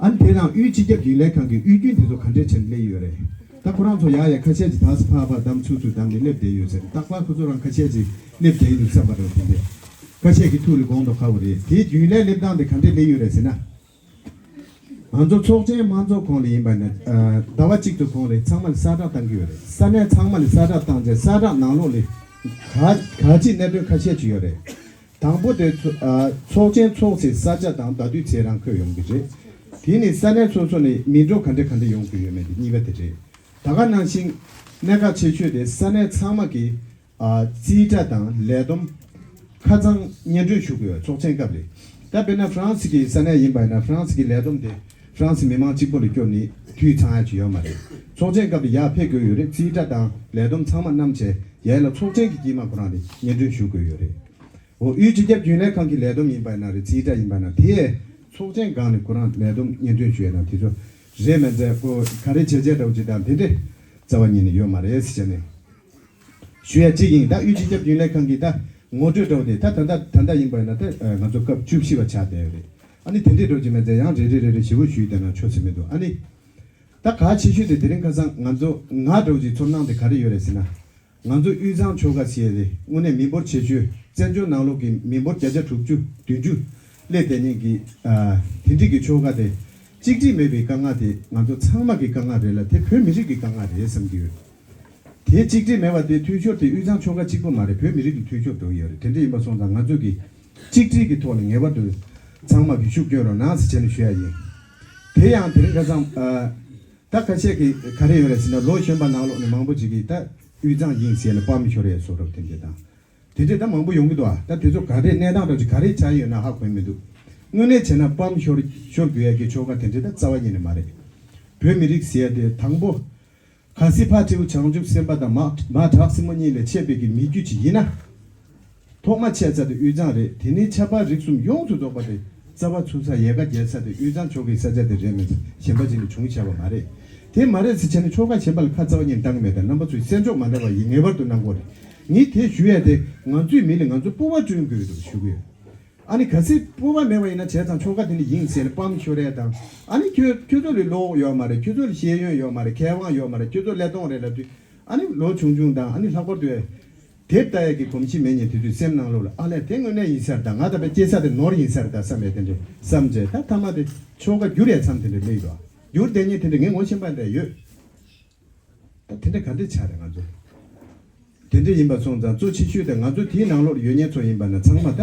ཨ་ནི་དེ་དང་དབུས་སྤྱི་ཁྱབ་རྒྱུན་ལས་ཁང་གི་དབུས་རྒྱུན་དེ་ཚོ་ག་འདྲས་བྱས་ནས་སླེབས་ཡོད་རེད། ད་ཁོ་རང་ཚོ་ཡ་ཡ་ཁ་ཤས་ཅིག་ད་སི་ཕ་ཕ་བདམས་ཚུར་ཚུར་བདམས་ནས་སླེབས་བསྡད་ཡོད་ཟེར། རྟག་པར་ཁོ་ཚོ་རང་ཁ་ཤས་ཅིག་སླེབས་བསྡད་ཡོད་འདུག་བསམ་པ་འདྲ་བོ་དེ་འདྲས། ཁ་ཤས་ཀྱི་ཐུགས་ལ་དགོངས་དོགས་ཁ་བོ་རེད། དེའི་རྒྱུན་ལས་སླེབས་སྟངས་དེ་ག་འདྲས་སླེབས་ཡོད་རེད་ཟེར་ན། ང་ཚོ་ཚོགས་ཆེན་མང་ཚོགས་ཁོངས་ལ་ཡིན་པ་ན་ཟླ་བ་གཅིག་ཏུ་གོང་ལ་ཚང་མ་ལ་གསལ་བསྒྲགས་བཏང་གི་ཡོད་རེད། ས་གནས་ཚང་མ་ལ་གསལ་བསྒྲགས་བཏང་རྗེས་གསལ་བསྒྲགས་ནང་ལོགས་ལ་ག་ག་ཅིག་གནད་དོན་ཁ་ཤས་ཅིག་ཡོད་རེད། དང་པོ་དེ་ཚོ་ཚོགས་ཆེན་ཚོགས་སའི་ས་ཆ་དང་ཟླ་དུས་ཚེས་རང་འཁོད་ཡོང་གི་རེད། དེ་ནི་ས་གནས་སོ་སོ་ནས་མི་འགྲོ་ག་འདྲ་ག་འདྲ་ཡོང་གི་ཡོད་མེད་དེ་གཉིས་པ་དེ་རེད། ད་ག་ནང་བཞིན་གནད་འགག་ཆེ་ཤོས་དེ་ས་གནས་ཚང་མ་གི་ཨ་རྩིས་ཁྲ་དང་ལས་བསྡོམས་ཁ་ཚང་སྙན་སྒྲོན་ཞུ་དགོས། ཚོགས་ཆེན་སྐབས་ལ། ད་དཔེར་ན་ཧྥ་རན་སི་གི་ས་གནས་ཡིན་པ་ཡིན་ན་ཧྥ་རན་སི་གི་ལས་བསྡོམས་དེ་ཧྥ་རན་སི་མི་མང་གཅིག་པོ་ལ་སྐྱོར་ནས་དུས་ཚང་ཡ་ཅིག་ཡོད་མ་རེད། ཚོགས་ཆེན་སྐབས་ལ་ཡར་ཕེབས་དགོས་ཡོད་རེད། རྩིས་ཁྲ་དང་ལས་བསྡོམས་ཚང་མ་བསྣམས་བྱས་ཡར་ལ་ཚོགས་ཆེན་གྱི་དཀྱིལ་མ་ཁོ་རང་ལ་སྙན་སྒྲོན་ཞུ་དགོས་ཡོད་རེད། འོ་དབུས་སྤྱི་ཁྱབ་རྒྱུན་ལས་ཁང་གི་ལས་བསྡོམས་ཡིན་པ་ཡིན་ན་རེད། རྩིས་ཁྲ་ཡིན་པ་ཡིན་ན་དེ་ཚོགས་ཆེན་སྒང་ནས་ཁོ་རང་ལས་བསྡོམས་སྙན་སྒྲོན་ཞུ་ཡ་དང་དེ་ཚོ་རེད་མ་ཚད་ཁོ་ག་རེ་བྱས་བྱས་འདྲ་བོ་ཅིག་དང་དེ་འདྲས་རྩ་བ་ཉིད་ནས་ཡོད་མ་རེད་ཟེར་བྱས་ནས། ཞུ་ཡ་གཅིག་ཡིན། ད་དབུས་སྤྱི་ཁྱབ་རྒྱུན་ལས་ཁང་གི་ད་ངོ་སྤྲོད་འདྲ་བོ་དེ་ད་ད་ལྟ་ད་ལྟ་ཡིན་པ་ཡིན་ན་ད་ང་ཚོ་སྐབས་བཅུ་བཞི་པ་ཆགས་བསྡད་ཡོད་རེད། ཨ་ནི་དེ་འདྲའི་འགྲོ་གི་མེད་ཚེ་ཡང་རེ་རེ་རེ་རེ་ཞེ་པོ་ཞུས་བསྡད་ན་ཆོག་ས་མི་འདུག། ཨ་ནི་ད་གལ་ཆེ་ཤོས་དེ་དེ་རིང་ཁ་སང་ང་ཚོ་ང་འདྲ་བོ་ཅིག་ཚོར་སྣང་དེ་ག་རེ་ཡོད་རེད་ཟེར་ན། ང་ཚོ་དབུས་གཙང་ཆོལ་ཁ་ཟེར་ཡ་དེ་དངོས་གནས་མི་འབོར་ཆེ་ཤོས་བཙན་བྱོལ་ནང་ལོགས་ཀྱི་མི་འབོར་བརྒྱ་ཆ་དྲུག་ཅུ་བདུན་ཅུ་སླེབས་བསྡད་མཁན་གྱི་ཨ་དེ་འདྲའི་གི་ཆོལ་ཁ་དེ། གཅིག་སྒྲིལ་མེད་པའི་དཀའ་ངལ་དེ་ང་ཚོ་ཚང་མ་གི་དཀའ་ངལ་རེད་ལ། དེ་བོད་མི་རིགས་ཀྱི་དཀའ་ངལ་རེད་བསམ་གྱི་ཡོད། དེ་གཅིག་སྒྲིལ་མེད་པ་དེ་འཐུས་ཤོར་དེ་དབུས་གཙང་ཆོལ་ཁ་གཅིག་པུ་མ་རེད། བོད་མི་རིགས་ཀྱི་འཐུས་ཤོར་འགྲོ་གི་ཡོད་རེད། དེ་འདྲ་ཡིན་པ་སོང་ཙང་ང་ཚོས་ཀྱི་གཅིག་སྒྲིལ་གྱི་ཐོག་ནས་ངེས་པར་དུ་ཚང་མ་གི་ཤུགས་སྐྱོན་རོགས་གནང་ཟེར་བྱས་ནས་ཞུ་ཡ་ཡིན། དེ་ཡང་དེ་རིང་ཁ་སང་ཨ། ད་ཁ་ཤས་ཀྱིས་ག་རེ་ཡོད་རེད་ཟེར་ན། ལོ་གཞོན་པ་ནང་ལོགས་ནས་མང་པོ་ཅིག་གིས་ད་དབུས་གཙང་ཡིན་ཟེར་ནས་སྤམ་ཤོར་ཡས་བཟོ་འདྲ་དེ་འདྲ་དང་། དེ་འདྲ་ད་མང་པོ་ཡོང་གི་འདུག་ཨ། ད་དེ་ཚོ་ག་རེ་གནས་སྟངས་འདྲ་ཅིག་ག་རེ་ཆགས་ཡོད་ན་ཧ་གོ་མི་འདུག་དངོས་གནས་བྱས་ན་སྤམ་ཤོར་ཤོར་དགོས་ཡས་ཀྱི་ཆོལ་ཁ་དེ་འདྲ་རྩ་བ་ཉིད་ནས་མ་རེད། བོད་མི་རིགས་ཟེར་ཡས་དེ་དང་པོ། གལ་སྲིད་ཕ་སྤྲེའུ་བྱང་ཆུབ་སེམས་དཔའ་དང་མ་མ་བྲག་སྲིན་མོ་གཉིས་ལས་མཆེད་པའི་གི་མི་རྒྱུད་ཅིག་ཡིན་ན། ཐོག་མ་ཆད་ས་དེ་དབུས་གཙང་རེད། དེ་ནས་ཆབ་འབངས་རིགས་གསུམ་ཡོངས་སུ་རྫོགས་པ་དེ་རྩ་བ་ཚུགས་ས་ཡལ་ག་རྒྱག་ས་དེ་དབུས་གཙང་ཕྱོགས་ཀྱི་ས་ཆ་དེ་རེད་མེད་ཚེ་གཞན་པ་ཅིག་ནས་བྱུང་བྱས་པ་མ་རེད། དེ་མ་རེད་ཟེར་བྱས་ནས་ཆོལ་ཁ་གཞན་པ་ལ་ཁ་རྩ་བ་ཉིད་བཏང་གི་མེད། ད་རྣམ་པ་ཚོས་གསན་འཇོག་མ་འདྲ་བ་ཡིན་ངེས་པར་དུ་གནང་དགོས་རེད། ངས་དེ་ཞུ་ཡས་དེ་ང་ཚོའི་མི་ལ་ང་ཚོ་སྤོབས་པ་བསྐྲུན་དགོས་འདུག་ཞུ་གི་ཡོད། ཨ་ནི་གལ་སྲིད་སྤོབས་པ་མེད་པ་ཡིན་ན་བྱས་ཙང་ཆོལ་ཁ་དེ་འདྲ་ཡིན་ཟེར་ནས་སྤམ་ཤོར་ཡས་དང་། ཨ་ནི་ཁྱོད་ཁྱོད་ཚོ་ལ་བློ་ཡོད་མ་རེད། ཁྱོད་ཚོ་ལ་ཤེས་ཡོན་ཡོད་མ་རེད། མཁས་དབང་ཡོད་མ་རེད། ཁྱོད་ཚོ་ཀླད་སྟོང་རེད་ལབ་དུས། ཨ་ནི་ལོ་ཆུང་ཆུང་དང་ཨ་ནི་ལྷག་པར་དུ་དེབ་ལྟ་ཡས་ཀྱི་གོམས་གཤིས་མེད་མཁན་དེ་ཚོའི་སེམས་ནང་ལོགས་ལ་ཨ་ལས་དེ་དངོས་གནས་ཡིན་ས་རེད་ད། ང་ད་པའི་སྐྱེ་ས་དེ་ནོར་ཡིན་ས་རེད་ད་བསམ་ཡས་དེ་འདྲ་བསམ་བྱས། ད་མཐའ་མ་དེ་ཆོལ་ཁ་བསྒྱུར་ཡས་མཚམས་དེ་འདྲ་སླེབས་ཡོད། བསྒྱུར་བསྡད་མཁན་དེ་འདྲ་ངས་ངོ་ཤེས་པ་འདྲ་ཡོད། ད་དེ་འདྲ་ག་འདྲ་ཆགས་རེད་ང་ཚོ། དེ་འདྲ་ཡིན་པ་སོང་ཙང་གཙོ་ཆེ་ཤོས་དེ་ང་ཚོ་དེའི་ནང་ལོགས་ཡོད་མཁན་ཚོ་ཡིན་པ་ན་ཚང་མ་ད།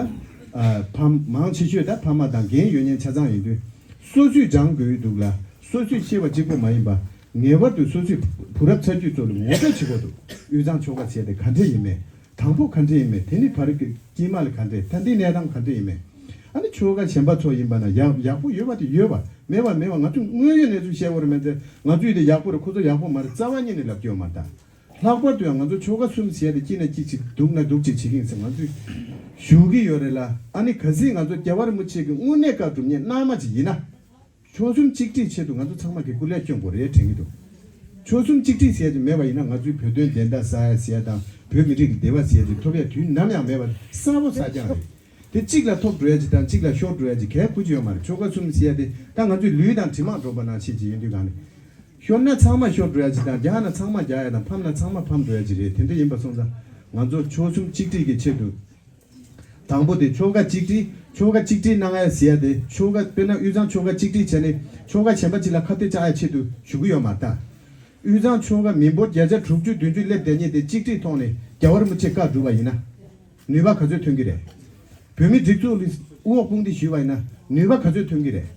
ཨ། ཕ་མང་ཆེ་ཤོས་ད་ཕ་མ་དང་རྒན་ཡོད་མཁན་ཆ་ཚང་ཡིན་དུས། སོ་སོས་སྦྱང་དགོས་འདུག་ལ། སོ་སོས་ཤེས་པ་གཅིག་པུ་མ་ཡིན་པ། ངེས་པར་དུ་སོ་སོའི་བུ་རབས་ཚ་རྒྱུད་ཚོ་ལ་ངོ་སྤྲོད་བྱེད་དགོས་འདུག་དབུས་གཙང་ཆོལ་ཁ་ཟེར་དེ་ག་འདྲ་ཡིན་མིན། དང་པོ་ག་འདྲ་ཡིན་མིན། དེ་ནི་བར་གྱི་དཀྱིལ་མ་ལ་ག་འདྲ། ད་འདི་གནས་སྟངས་ག་འདྲ་ཡིན་མིན། ཨ་ནི་ཆོལ་ཁ་གཞན་པ་ཚོ་ཡིན་པ་ན་ཡག་ཡག་པོ་ཡོད་པ་དེ་ཡོད་པ། མེད་པ་མེད་པ། ང་ཚོས་དངོས་ཡོད་གནས་ཚུལ་བཤད་དགོས་རེད་མ་ཚད། ང་ཚོས་དེ་ཡག་པོ་རེད། ཁོ་ཚོ་ཡག་པོ་མ་རེད། རྩ་བ་ཉིད་ནས་ལབ་ཀྱི་ཡོད་མ་རེད་ད། ལྷག་པར་དུ་ཡང་ང་ཚོ་ཆོལ་ཁ་གསུམ་ཟེར་ཡ་དེ་གཅིག་ན་གཅིག་ཅིག་སྡུག་ན་སྡུག་ཅིག་བྱེད་ཀྱི་ཡིན་ཟེར་ང་ཚོས་ཞུ་གི་ཡོད་རེད་ལ། ཨ་ནི་གལ་སྲིད་ང་ཚོ་རྒྱལ་བ་རིན་པོ་ཆེ་གི་དངོས་གནས་བཀའ་སྒྲུབ་མཁན་རྣལ་མ་ཅིག་ཡིན་ན། ཆོལ་གསུམ་གཅིག་སྒྲིལ་ཆེད་དུ་ང་ཚོ་ཚང་མ་གི་སྐུ་ལས་བསྐྱོན་དགོས་རེད་དྲན་གྱི་འདུག་ཆོལ་གསུམ་གཅིག་སྒྲིལ་ཟེར་ཡ་ཅིག་མེད་པ་ཡིན་ན་ང་ཚོའི་བོད་དོན་བདེན་མཐའ་གསལ་ཡ་ཟེར་ཡ་དང་བོད་མི་རིགས་ཀྱི་བདེ་བ་ཟེར་ཡ་ཅིག་ཐོབ་ཡ་དུས་ནམ་ཡང་མེད་པ་གསལ་པོ་གསལ་རྐྱང་རེད། དེ་གཅིག་ལ་ཐོབ་འགྲོ་ཡ་ཅིག་དང་གཅིག་ལ་ཤོར་འགྲོ་ཡ་ཅིག་གལ་ཁུར་གྱི་ཡོད་མ་རེད། ཆོལ་ཁ་གསུམ་ཟེར་ཡ་དེ་ད་ང་ཚོའི་ལུས་དང་གྲིབ་མ་འགྲོགས་པ་ནང་བཞིན་ཅིག་ཡིན་དུས་གང་ནས། ཤོར་ན་ཚང་མ་ཤོར་འགྲོ་ཡ་ཅིག་དང་། རྒྱག་ན་ཚང་མ་རྒྱག་ཡ་དང་། ཕམ་ན་ཚང་མ་ཕམ་འགྲོ་ཡ་ཅིག་རེད། དེ་འདྲ་ཡིན་པ་སོང་ཙང་ང་ཚོ་ཆོལ་གསུམ་གཅིག་སྒྲིལ་གྱི་ཆེད་དུ། དང་པོ་དེ་ཆོལ་ཁ་གཅིག་སྒྲིལ། ཆོལ་ཁ་གཅིག་སྒྲིལ་གནང་ཡ་ཟེར་ཡ་དེ་ཆོལ་ཁ་དཔེར་ན་དབུས་གཙང་ཆོལ་ཁ་གཅིག་སྒྲིལ་བྱས་ནས་ཆོལ་ཁ་གཞན་པ་ཅིག་ལ་ཁ་གཏད་བཅག་ཡ་ཆེད་དུ་ཞུ་གི་ཡོད་མ་རེད་ད། དབུས་གཙང་ཆོལ་ཁ་མི་འབོར་བརྒྱ་ཆ་དྲུག་ཅུ་བདུན་ཅུ་སླེབས་བསྡད་མཁན་དེ་གཅིག་སྒྲིལ་ཐོག་ནས་རྒྱལ་བ་རིན་པོ་ཆེ་བཀའ་བསྒྲུབས་པ་ཡིན་ན། ནུས་པ་ག་ཚོད་ཐོན་གྱི་རེད། བོད་མིའི་སྒྲིག་འཛུགས་ལ་དབུ་འོག་དཔུང་སྡེ་ཞུས་པ་ཡིན་ན་ནུས་པ་ག་ཚོད་ཐོན་གྱི་རེད།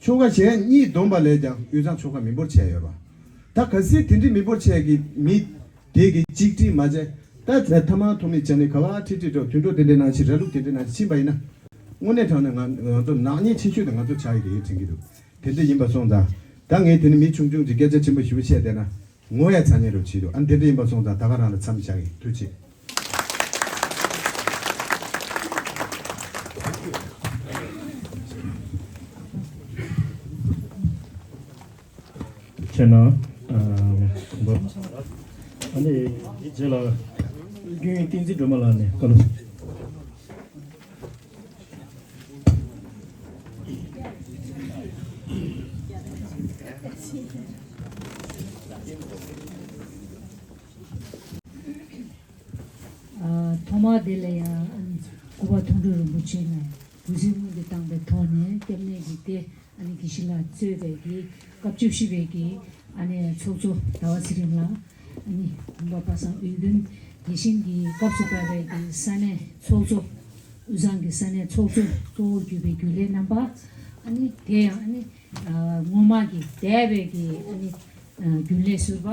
ཆོལ་ཁ་གཞན་གཉིས་བསྡོམས་པ་ལས་ཀྱང་དབུས་གཙང་ཆོལ་ཁ་མི་འབོར་ཆེ་ཡོད་པ། ད་གལ་སྲིད་དེ་འདྲའི་མི་འབོར་ཆེ་གི་མི་དེ་གི་གཅིག་སྒྲིལ་མ་བྱས། ད་ཐ་མག་ཐོགས་མེད་བྱས་ནས་ག་བ་ཁྲིད་ཁྲིད་འགྲོ། དུད་འགྲོ་དེ་འདྲའི་ནང་བཞིན་ར་ལུག་དེ་འདྲའི་ནང་བཞིན་ཕྱིན་པ་ཡིན་ན། དངོས་གནས་དྲང་གནས་ང་ང་ཚོ་ནག་ཉེས་ཆེ་ཤོས་དེ་ང་ཚོ་ཆགས་ཡི་རེད་དྲན་གྱི་འདུག་དེ་འདྲ་ཡིན་པ་སོང་ཙང་། ད་ངས་དེ་ནི་མི་ཆུང་ཆུང་གི་སྐད་ཆ་ཆེན་པོ་ཞེ་པོ་བཤད་བསྡད་ན། ངོ་ཡ་ཚ་ཉེ་རུ་བྱེད་དུ། ཨ་ནི་དེ་འདྲ་ཡིན་པ་སོང་ཙང་ད་ག་རང་ལ་མཚམས་བཞག་གི། ཐུགས་རྗེ་ཆེ། ཁྱེད་ན། ཨ་ནི་དེ་རྗེས་ལ་རྒྱུན་བསྟན་འཛིན་སྒྲོལ་མ་ལགས་ནས་བཀའ་སློབ། ཐོག་མར་དེ་ལ་ཡང་སྐུ་པར་མཐོང་གྲོལ་རིན་པོ་ཆེ་ནས་གུས་བརྩི་སྔོན་དུ་བཏང་པའི་ཐོག་ནས་སྐྱབས་གནས་ཀྱི་ཏེ་ཨ་ནི་དགེ་བཤེས་ལགས་གཙོས་པའི་གི་སྐབས་བཅུ་བཞི་པའི་གི་ཨ་ནི་ཚོགས་གཙོ་ཟླ་བ་ཚེ་རིང་ལགས། ཨ་ནི་དགོངས་པ་པ་སངས་འོས་བསྟུན་དེ་བཞིན་གྱི་སྐབས་སུ་བབས་པའི་གི་ས་གནས་ཚོགས་གཙོ། དབུས་གཙང་གི་ས་གནས་ཚོགས་གཙོ་གཙོ་བོ་གྱུར་པའི་རྒྱུན་ལས་རྣམ་པ། ཨ་ནི་དེ་ཡང་ཨ་ནི་སྔོན་མ་གི་འདས་པའི་གི་ཨ་ནི་རྒྱུན་ལས་ཟུར་པ་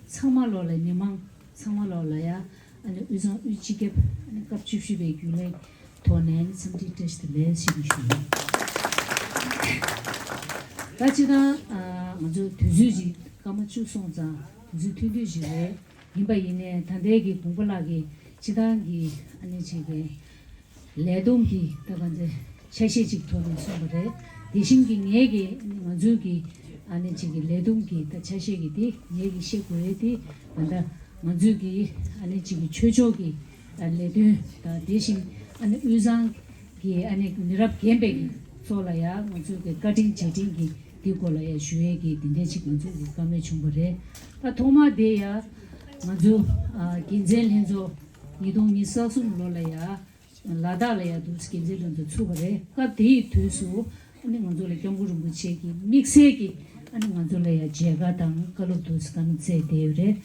ཚང་མ་ལོག་ལ་མི་མང་ཚང་མ་ལོག་ལ་ཡ། ཨ་ནི་དབུས་གཙང་དབུས་སྤྱི་ཁྱབ་ཨ་ནི་སྐབས་བཅུ་བཞི་པའི་རྒྱུན་ལས་ཐོག་ནས་ཨ་ནི་འཚམས་འདྲི་བཀྲ་ཤིས་བདེ་ལེགས་ཞུ་ཞུ། ད་སྤྱིར་བཏང་ང་ཚོ་དུས་ཚོད་ཅིག་སྐར་མ་བཅུ་སོང་ཙང་དུས་ཚོད་ཐུང་ཐུང་ཞིག་རེད། ཡིན་པ་ཡིན་ནའི་ད་ལྟའི་གི་དགོངས་པ་ལགས་ཀྱི་སྤྱིར་བཏང་གི་ཨ་ནི་ཅིག་གི་ལས་བསྡོམས་ཀྱི་ད་ག་ཚོད་ཆ་ཤས་ཅིག་ཐོག་ནས་གསུངས་པ་རེད། དེ་བཞིན་གྱི་ངས་ཀྱི་ཨ་ནི་ང་ཚོའི་གི་ཨ་ནི་ཅིག་གི་ལས་བསྡོམས་ཀྱི་ད་ཆ་ཤས་ཀྱི་དེ་ངས་ཀྱི་བཤད་དགོས་རེད། དེ་ད་ལྟ་ང་ཚོའི་གི་ཨ་ནི་ཅིག་གི་ཆོས་ཕྱོགས་ཀྱི་ལས་དོན་དང་དེ་བཞིན་ཨ་ནི་དབུས་གཙང་གི་ཨ་ནི་མི་རབས་རྒན་པའི་གི་ཚོ་ལ་ཡང་ང་ཚོའི་གི་བཀའ་དྲིན་རྗེས་དྲན་གྱི་དེ་སྐོར་ལ་ཡང་ཞུ་ཡས་ཀྱི་དེ་འདྲ་ཅིག་ང་ཚོའི་གི་བཀའ་མོལ་བྱུང་བ་རེད། ད་ཐོག་མར་དེ་ཡང་ང་ཚོ་ཨ་འགན་འཛིན་ལྷན་ཚོགས་ཉིས་སྟོང་ཉི་ཤུ་རྩ་གསུམ་ལོ་ལ་ཡང་ལ་དྭགས་ལ་ཡང་འདུག་འགན་འཛིན་ལྷན་ཚོགས་ཚུགས་པ་རེད། སྐབས་དེའི་དུས་སུ་ ཨ་ནི་ང་ཚོ་ལ་སྐྱབས་མགོན་རིན་པོ་ཆེ་གིས་དམིགས་བསལ་གྱིས་ཨ་ནི་ང་ཚོ་ལ་ཡང་མཇལ་ཁ་དང་བཀའ་སློབ་ཏུ་བཀའ་གནང་སྩལ་བསྡད་ཡོད་རེད།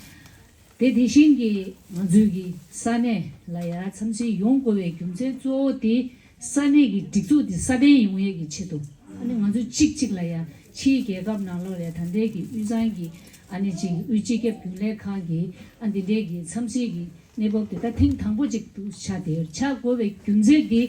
དེ་དེ་བཞིན་གྱི་ང་ཚོའི་གི་ས་གནས་ལ་ཡང་འཚམས་གཟིགས་ཡོང་དགོས་པའི་རྒྱུ་མཚན་གཙོ་བོ་དེ་ས་གནས་ཀྱི་སྒྲིག་འཛུགས་དེ་སྲ་བརྟན་ཡོང་ཡས་ཀྱི་ཆེད་དུ། ཨ་ནི་ང་ཚོ་གཅིག་གཅིག་ལ་ཡང་ཕྱིའི་རྒྱལ་ཁབ་ནང་ལོགས་ལ་ཡང་ད་ལྟའི་གི་དབུས་གཙང་གི་ཨ་ནི་གཅིག་དབུས་སྤྱི་ཁྱབ་རྒྱུན་ལས་ཁང་གི་ཨ་འདི་འདྲའི་གི་འཚམས་གཟིགས་ཀྱི་གནས་བབ་དེ་ད་ཐེངས་དང་པོ་གཅིག་ཏུ་ཆགས་བསྡད་ཡོད། ཆགས་དགོས་པའི་རྒྱུ་མཚན་དེ་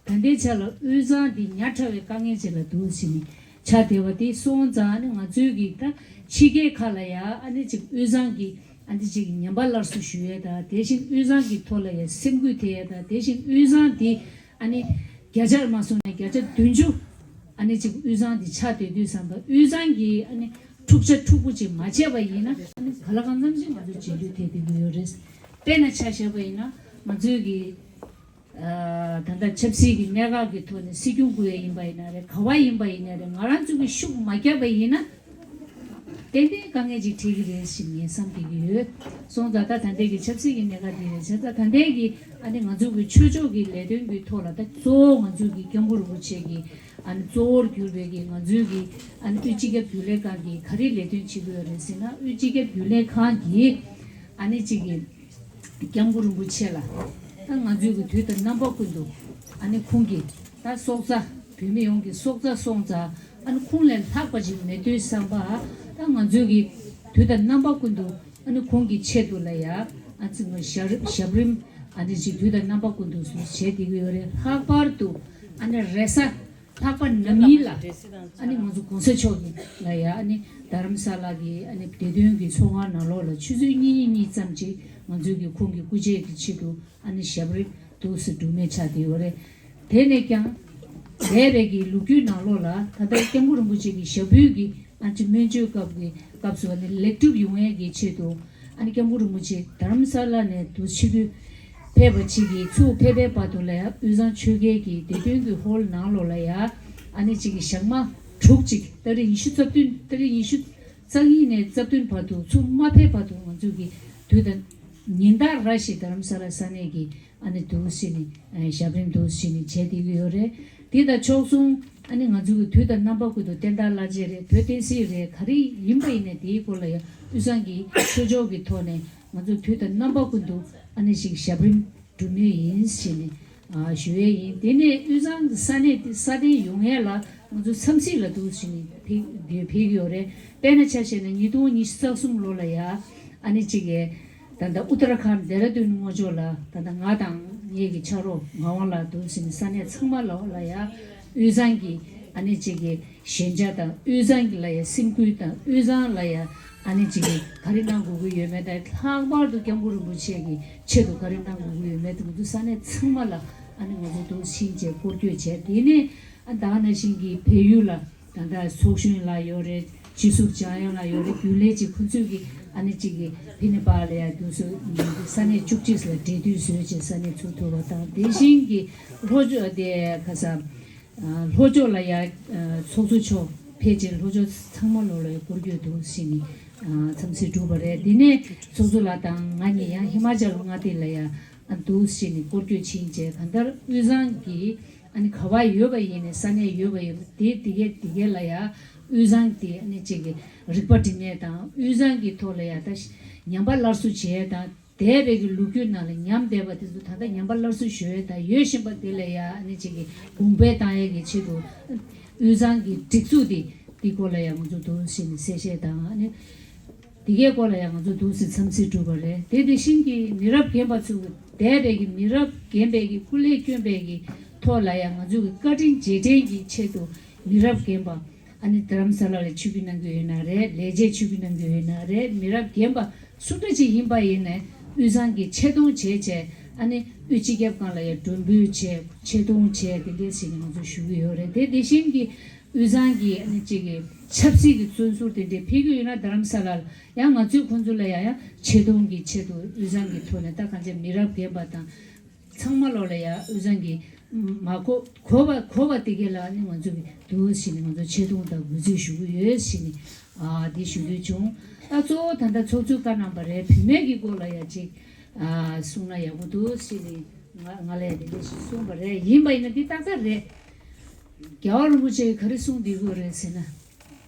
ད་ལྟའི་ཆ་ལ་དབུས་གཙང་འདི་ཉག་ཕྲ་བའི་དཀའ་ངལ་ཅིག་ལ་འདུག་ཟེར་ནས་ཆགས་བསྡད་པ་དེ་སོང་ཙང་ཨ་ནི་ང་ཚོའི་གི་ད་ཕྱི་རྒྱལ་ཁག་ལ་ཡང་ཨ་ནི་གཅིག་དབུས་གཙང་གི་ཨ་ནི་གཅིག་ཉམས་པ་སླར་གསོ་ཞུ་ཡས་དང་དེ་བཞིན་དབུས་གཙང་གི་ཐོག་ལ་ཡང་སེམས་འགུལ་ཐེབས་ཡས་དང་དེ་བཞིན་དབུས་གཙང་དེ་ཨ་ནི་བརྒྱ་ཆར་མ་སོང་ནས་བརྒྱ་ཆ་བདུན་ཅུ་ཨ་ནི་གཅིག་དབུས་གཙང་དེ་ཆགས་བསྡད་དུས་ཙམ་པ་དབུས་གཙང་གི་ཨ་ནི་འཁྲུག་ཆ་འཁྲུག་པོ་ཅིག་མ་བྱས་པ་ཡིན་ན་ཨ་ནི་ག་ལ་གང་འཚམ་ཞིག་ང་ཚོ་རྗེས་ལུས་ཐེབས་བསྡད་ཀྱི་ཡོད་རེད། དཔེར་ན་ཆ་བཞག་པ་ཡིན་ན་ང་ཚོའི་གི་ཨ་ད་ལྟ་ཆབ་སྲིད་ཀྱི་གནད་འགག་གི་ཐོག་ནས་སྲིད་སྐྱོང་བསྐོ་ཡས་ཡིན་པ་ཡིན་ན་རེད། ག་བ་ཡིན་པ་ཡིན་ན་རེད། ང་རང་ཚོ་གི་ཤུགས་མ་བརྒྱབ་པ་ཡིན་ན་ཏན་ཏན་དཀའ་ངལ་ཅིག་འཕྲད་ཀྱི་རེད་ཟེར་ངས་བསམ་བསྡད་ཀྱི་ཡོད། སོང་ཙང་ད་ད་ལྟའི་གི་ཆབ་སྲིད་ཀྱི་གནད་འགག་འདི་རེད། བྱས་ཙང་ད་ལྟའི་གི་ཨ་ནི་ང་ཚོ་གི་ཆོས་ཕྱོགས་ཀྱི་ལས་དོན་གྱི་ཐོག་ལ་ད་གཙོ་བོ་ང་ཚོ་གི་སྐྱབས་མགོན་རིན་པོ་ཆེ་གི་ཨ་ནི་གཙོ་བོར་གྱུར་པའི་གི་ང་ཚོའི་གི་ཨ་ནི་དབུས་སྤྱི་ཁྱབ་རྒྱུན་ལས་ཁང་གིས་ག་རེ་ལས་དོན་བྱེད་ཀྱི་ཡོད་རེད་ཟེར་ན། དབུས་སྤྱི་ཁྱབ་རྒྱུན་ལས་ཁང་གིས་ཨ་ནི་གཅིག་གི་སྐྱབས་མགོན་རིན་པོ་ཆེ་ལ་ད་ང་ཚོའི་གི་དུས་དང་རྣམ་པ་ཀུན་ཏུ་ཨ་ནི་ཁོང་གིས་ད་སྲོག་རྩ་བོད་མི་ཡོངས་ཀྱི་སྲོག་རྩ་སོང་ཙང་ཨ་ནི་ཁོང་ལས་ལྷག་པ་ཅིག་མེད་དུས་ཙམ་པ་ད་ང་ཚོའི་གི་དུས་དང་རྣམ་པ་ཀུན་ཏུ་ཨ་ནི་ཁོང་གི་ཆེད་དུ་ལ་ཡ་ཨ་ཙི་ང་ཞབས་ཞབས་རིམ་ཨ་ནི་ཅིག་དུས་དང་རྣམ་པ་ཀུན་ཏུ་བྱེད་བསྡད་ཀྱི་ཡོད་རེད། ལྷག་པར་དུ་ཨ་ནི་རེས་གཟའ་ལྷག་པ་ནམ་ཡིན་ལ་ཨ་ནི་ང་ཚོ་གོང་ས་མཆོག་གི་ལ་ཡ་ཨ་ནི་རྡ་རམ་ས་ལ་གི་ཨ་ནི་བདེ་དོན་གྱི་ཚོགས་ཁང་ནང་ལོགས་ལ་ཆུ་ཚོད་གཉིས་གཉིས་གཉིས་ཙམ་ཅིག་ང་ཚོའི་གི་ཁོང་གི་སྐུ་ཕྱྭ་གི་ཆེད་དུ་ཨ་ནི་ཞབས་རིམ་འདུག་སེ་སྒྲུབ་མུས་ཆགས་བསྡད་ཡོད་རེད། དེ་ནས་ཀྱང་འདས་པའི་གི་ལོ་རྒྱུས་ནང་ལོགས་ལ་ད་ལྟ་སྐྱབས་མགོན་རིན་པོ་ཆེ་གི་ཞབས་བརྟན་གྱི་ཨ་ནི་སྨན་བཅོས་སྐབས་ཀྱི་སྐབས་སུ་ཨ་ནི་ལེགས་གྲུབ་ཡོང་ཡས་ཀྱི་ཆེད་དུ་ཨ་ནི་སྐྱབས་མགོན་རིན་པོ་ཆེ་རྡ་རམ་ས་ལ་ནས་འདུག་ཆིབས་བསྒྱུར་ཕེབས་པ་ཅིག་གིས་ཚུར་ཕེབས་པའི་བར་དུ་ལ་ཡ་དབུས་གཙང་ཆོལ་ཁའི་གི་བདེ་དོན་གྱི་ཧོལ་ནང་ལོགས་ལ་ཡ་ཨ་ནི་ཅིག་གི་ཞག་མ་དྲུག་ཅིག་ཏ་རིག་ཉི་ཤུ་རྩ་བདུན་ཏ་རིག་ཉི་ཤུ་རྩ་གཉིས་ནས་རྩ་བདུན་བར་དུ་ཚུར་མ་ཕེབས་བར་དུ་ང་ཚོ་གི་དུས་དང་ཉིན་ལྟར་ར་ཞིག་རྡ་རམ་ས་ལ་ས་གནས་ཀྱི་ཨ་ནི་འདུག་སེ་ནི་ཨ་ཞབས་རིམ་འདུག་སེ་ནི་བྱས་བསྡད་ཀྱི་ཡོད་རེད། དེ་དང་ཕྱོགས་མཚུངས་ཨ་ནི་ང་ཚོ་གི་དུས་དང་རྣམ་པ་ཀུན་ཏུ་བསྟན་བདག་བླ་མཆོད་རེད། བོད་བསྟན་སྲིད་རེད། ག་རེ་ཡིན་པ་ཡིན་ནའི་དེའི་སྐོར་ལ་ཡང་དབུས་གཙང་གི་ཆོས་ཕྱོགས་ཀྱི་ཐོག་ནས་ང་ཚོ་དུས་དང་རྣམ་པ་ཀུན་ཏུ་ཨ་ནི་ཞིག་ཞབས་རིམ་སྒྲུབ་མུས་ཡིན་ཞེས་ནི་ཨ་ཞུ་ཡས་ཡིན། དེ་ནས་དབུས་གཙང་གི་ས་གནས་དེ་སྲ་བརྟན་ཡོང་ཡས་ལ་ང་ཚོ་འཚམས་གཟིགས་ལ་འདུག་ཞེས་ནི་ཕེབས་ཕེབས་ཀྱི་ཡོད་རེད། དཔེར་ན་ཆ་བཞག་ན་ཉིས་སྟོང་ཉི་ཤུ་རྩ་གསུམ་ལོ་ལ་ཡ་ཨ་ནི་གཅིག་གི་ད་ལྟ་ཨུ་ཏར་ཁཱན་ཌེ་ར་ཌུན་ངོས་ཕྱོགས་ལ་ད་ལྟ་ང་དང་ངེད་ཀྱི་ཕྱག་རོགས་ངག་དབང་ལགས་འདུག་ཟེར་ནས་ས་གནས་ཚང་མ་ལ་ལ་ཡ་དབུས་གཙང་གི་ཨ་ནི་གཅིག་གི་ཞན་ཆ་དང་དབུས་གཙང་གི་ལ་ཡ་སེམས་ཁུར་དང་དབུས་གཙང་ལ་ཡ་ཨ་ནི་གཅིག་གི་ག་རེ་གནང་དགོས་ཀྱི་ཡོད་མེད་དང་ལྷག་པར་དུ་སྐྱབས་མགོན་རིན་པོ་ཆེ་གི་ཆེད་དུ་ག་རེ་གནང་དགོས་ཀྱི་ཡོད་མེད་དེ་ང་ཚོ་ས་གནས་ཚང་མ་ལ་ཨ་ནི་ང་ཚོ་འདུག་ཕྱིན་བྱས་སྐོར་སྐྱོད་བྱས། དེ་ནས་ཨ་ད་ག་ནང་བཞིན་གྱི་བལ་ཡུལ་ལ། ད་ལྟ་ཚོགས་གཞོན་ལ་ཡོད་རེད། སྤྱི་ཟུར་འཇམ་དབྱངས་ལ་ཡོད་རེད། རྒྱུན་ལས་ཀྱི་ཁོང་ཚོས་ཀྱི་ཨ་ནི་གཅིག་གི་ཕི་ནི་པ་ལ་ཡ་དུས་སུ་ས་གནས་བཅུ་གཅིག་ལ་འབྲེལ་མཐུད་བཟོས་བྱས་ས་གནས་ཚུར་ཐུག་པ་དང་དེ་བཞིན་གྱི་ལྷོ་ཕྱོགས་དེ་ཁ་ས་ལྷོ་ཕྱོགས་ལ་ཡ་ཚོགས་གཙོ་མཆོག་ཕེབས་བྱས་ལྷོ་ཕྱོགས་ཚང་མ་ལོ་ལ་ཡ་སྐོར་སྐྱོད་འདུག་ཟེར་ནས་འཚམས་གཟིགས་གྲུབ་པ་རེད། དེ་ནས་ཚོགས་གཙོ་ལགས་དང་ང་གཉིས་ཡང་ཧི་མ་ཅལ་མངའ་སྡེ་ལ་ཡ་འདུག་ཟེར་ནས་སྐོར་སྐྱོད་ཕྱིན་བྱས་གང་ལྟར་དབུས་གཙང་གི་ཨ་ནི་ག་བ་ཡོད་པ་ཡིན་ནའི་ས་གནས་ཡོད་པ་ཡིན་ན་དེ་དེ་གའི་དེ་གའི་ལ་ཡ་དབུས་གཙང་དེ་ཨ་ནི་གཅིག་གི་རིག་པ་འབྲི་ནས་དང་དབུས་གཙང་གི་ཐོག་ལ་ཡ་ད་ཉམས་པ་སླར་གསོ་བྱེད་ཡས་དང་འདས་པའི་གི་ལོ་རྒྱུས་ནང་ལ་ཉམས་བསྡད་པ་དེ་ཚོ་ད་ལྟ་ཉམས་པ་སླར་གསོ་ཞུ་ཡས་དང་ཡོད་བཞིན་པ་དེ་ལ་ཡ་ཨ་ནི་གཅིག་གི་གོང་འཕེལ་བཏང་ཡས་ཀྱི་ཆེད་དུ་དབུས་གཙང་གི་སྒྲིག་འཛུགས་དེ་དེ་སྐོར་ལ་ཡ་ང་ཚོ་འདུག་ཟེར་ནས་གསལ་བཤད་དང་ཨ་ནི། དེ་གའི་སྐོར་ལ་ཡང་ང་ཚོ་འདུག་སེ་འཚམས་གཟིགས་གྲུབ་པ་རེད། དེ་དེ་བཞིན་གྱི་མི་རབས་རྒན་པ་ཚོ་འདས་པའི་གི་མི་རབས་རྒན་པའི་གི་སྐུ་ལས་བསྐྱོན་པའི་གི་ཐོག་ལ་ཡང་ང་ཚོ་གི་བཀའ་དྲིན་རྗེས་དྲན་གྱི་ཆེད་དུ་མི་རབས་རྒན་པ་ཨ་ནི་རྡ་རམ་ས་ལ་ལ་ཆིབས་བསྒྱུར་གནང་གི་ཡོད་ན་རེད། ལས་བྱེད་ཆིབས་བསྒྱུར་གནང་གི་ཡོད་ན་རེད། མི་རབས་རྒན་པ་སུ་འདྲ་ཅིག་ཡིན་པ་ཡིན་ནའི་དབུས་གཙང་གི་ཆེ་མཐོང་བྱས་བྱས་ཨ་ནི་དབུས་སྤྱི་ཁྱབ་ཁང་ལ་ཡང་མགྲོན་འབོད་བྱས་ཆེ་མཐོང་བྱས་དེ་འདྲས་ཞིག་ང་ཚོ་ཞུ་གི་ཡོད་རེད། དེ་དེ་བཞིན་གྱི་དབུས་གཙང་གི་ཨ་ནི་གཅིག་གི་ཆབ་སྲིད་ཀྱི་བཙོན་ཟུར་དེ་འདྲའི་ཕེབས་ཀྱི་ཡོད་ན་རྡ་རམ་ས་ལར་ཡང་ང་ཚོས་ཁོང་ཚོ་ལ་ཡང་ཡང་ཆེ་མཐོང་གི་ཆེད་དུ་དབུས་གཙང་གི་ཐོག་ནས་ད་གང་ཅི་མི་རབས་རྒན་པ་དང་ཚང་མ་ལོ་ལ་ཡང་དབུས་གཙང་གི་མ་གོ་གོ་བ་གོ་བ་དེ་གས་ལ་ནི་ང་ཚོ་གི་འདུག་ཞེས་ནས་ང་ཚོ་ཆེ་མཐོང་དང་གུས་བརྩི་ཞུ་གི་ཡོད་ཞེས་ནས་ཨ་འདི་ཞུ་འདོད་བྱུང་། ད་གཙོ་བོ་ད་ལྟ་ཚོགས་གཙོས་བཀའ་གནང་བ་རེད། བུད་མེད་ཀྱི་སྐོར་ལ་ཡང་ཅིག་ཨ་གསུངས་ན་ཡག་པོ་འདུག་ཞེས་ནས་ང་ང་ལ་ཡང་དེ་འདྲ་ཞིག་གསུངས་པ་རེད། ཡིན་པ་ཡིན་ན་འདི་ཏག་ཏག་རེད། རྒྱལ་བ་རིན་པོ་ཆེས་ག་རེ་གསུངས་བསྡད་ཀྱི་ཡོད་རེད་ཟེར་ན།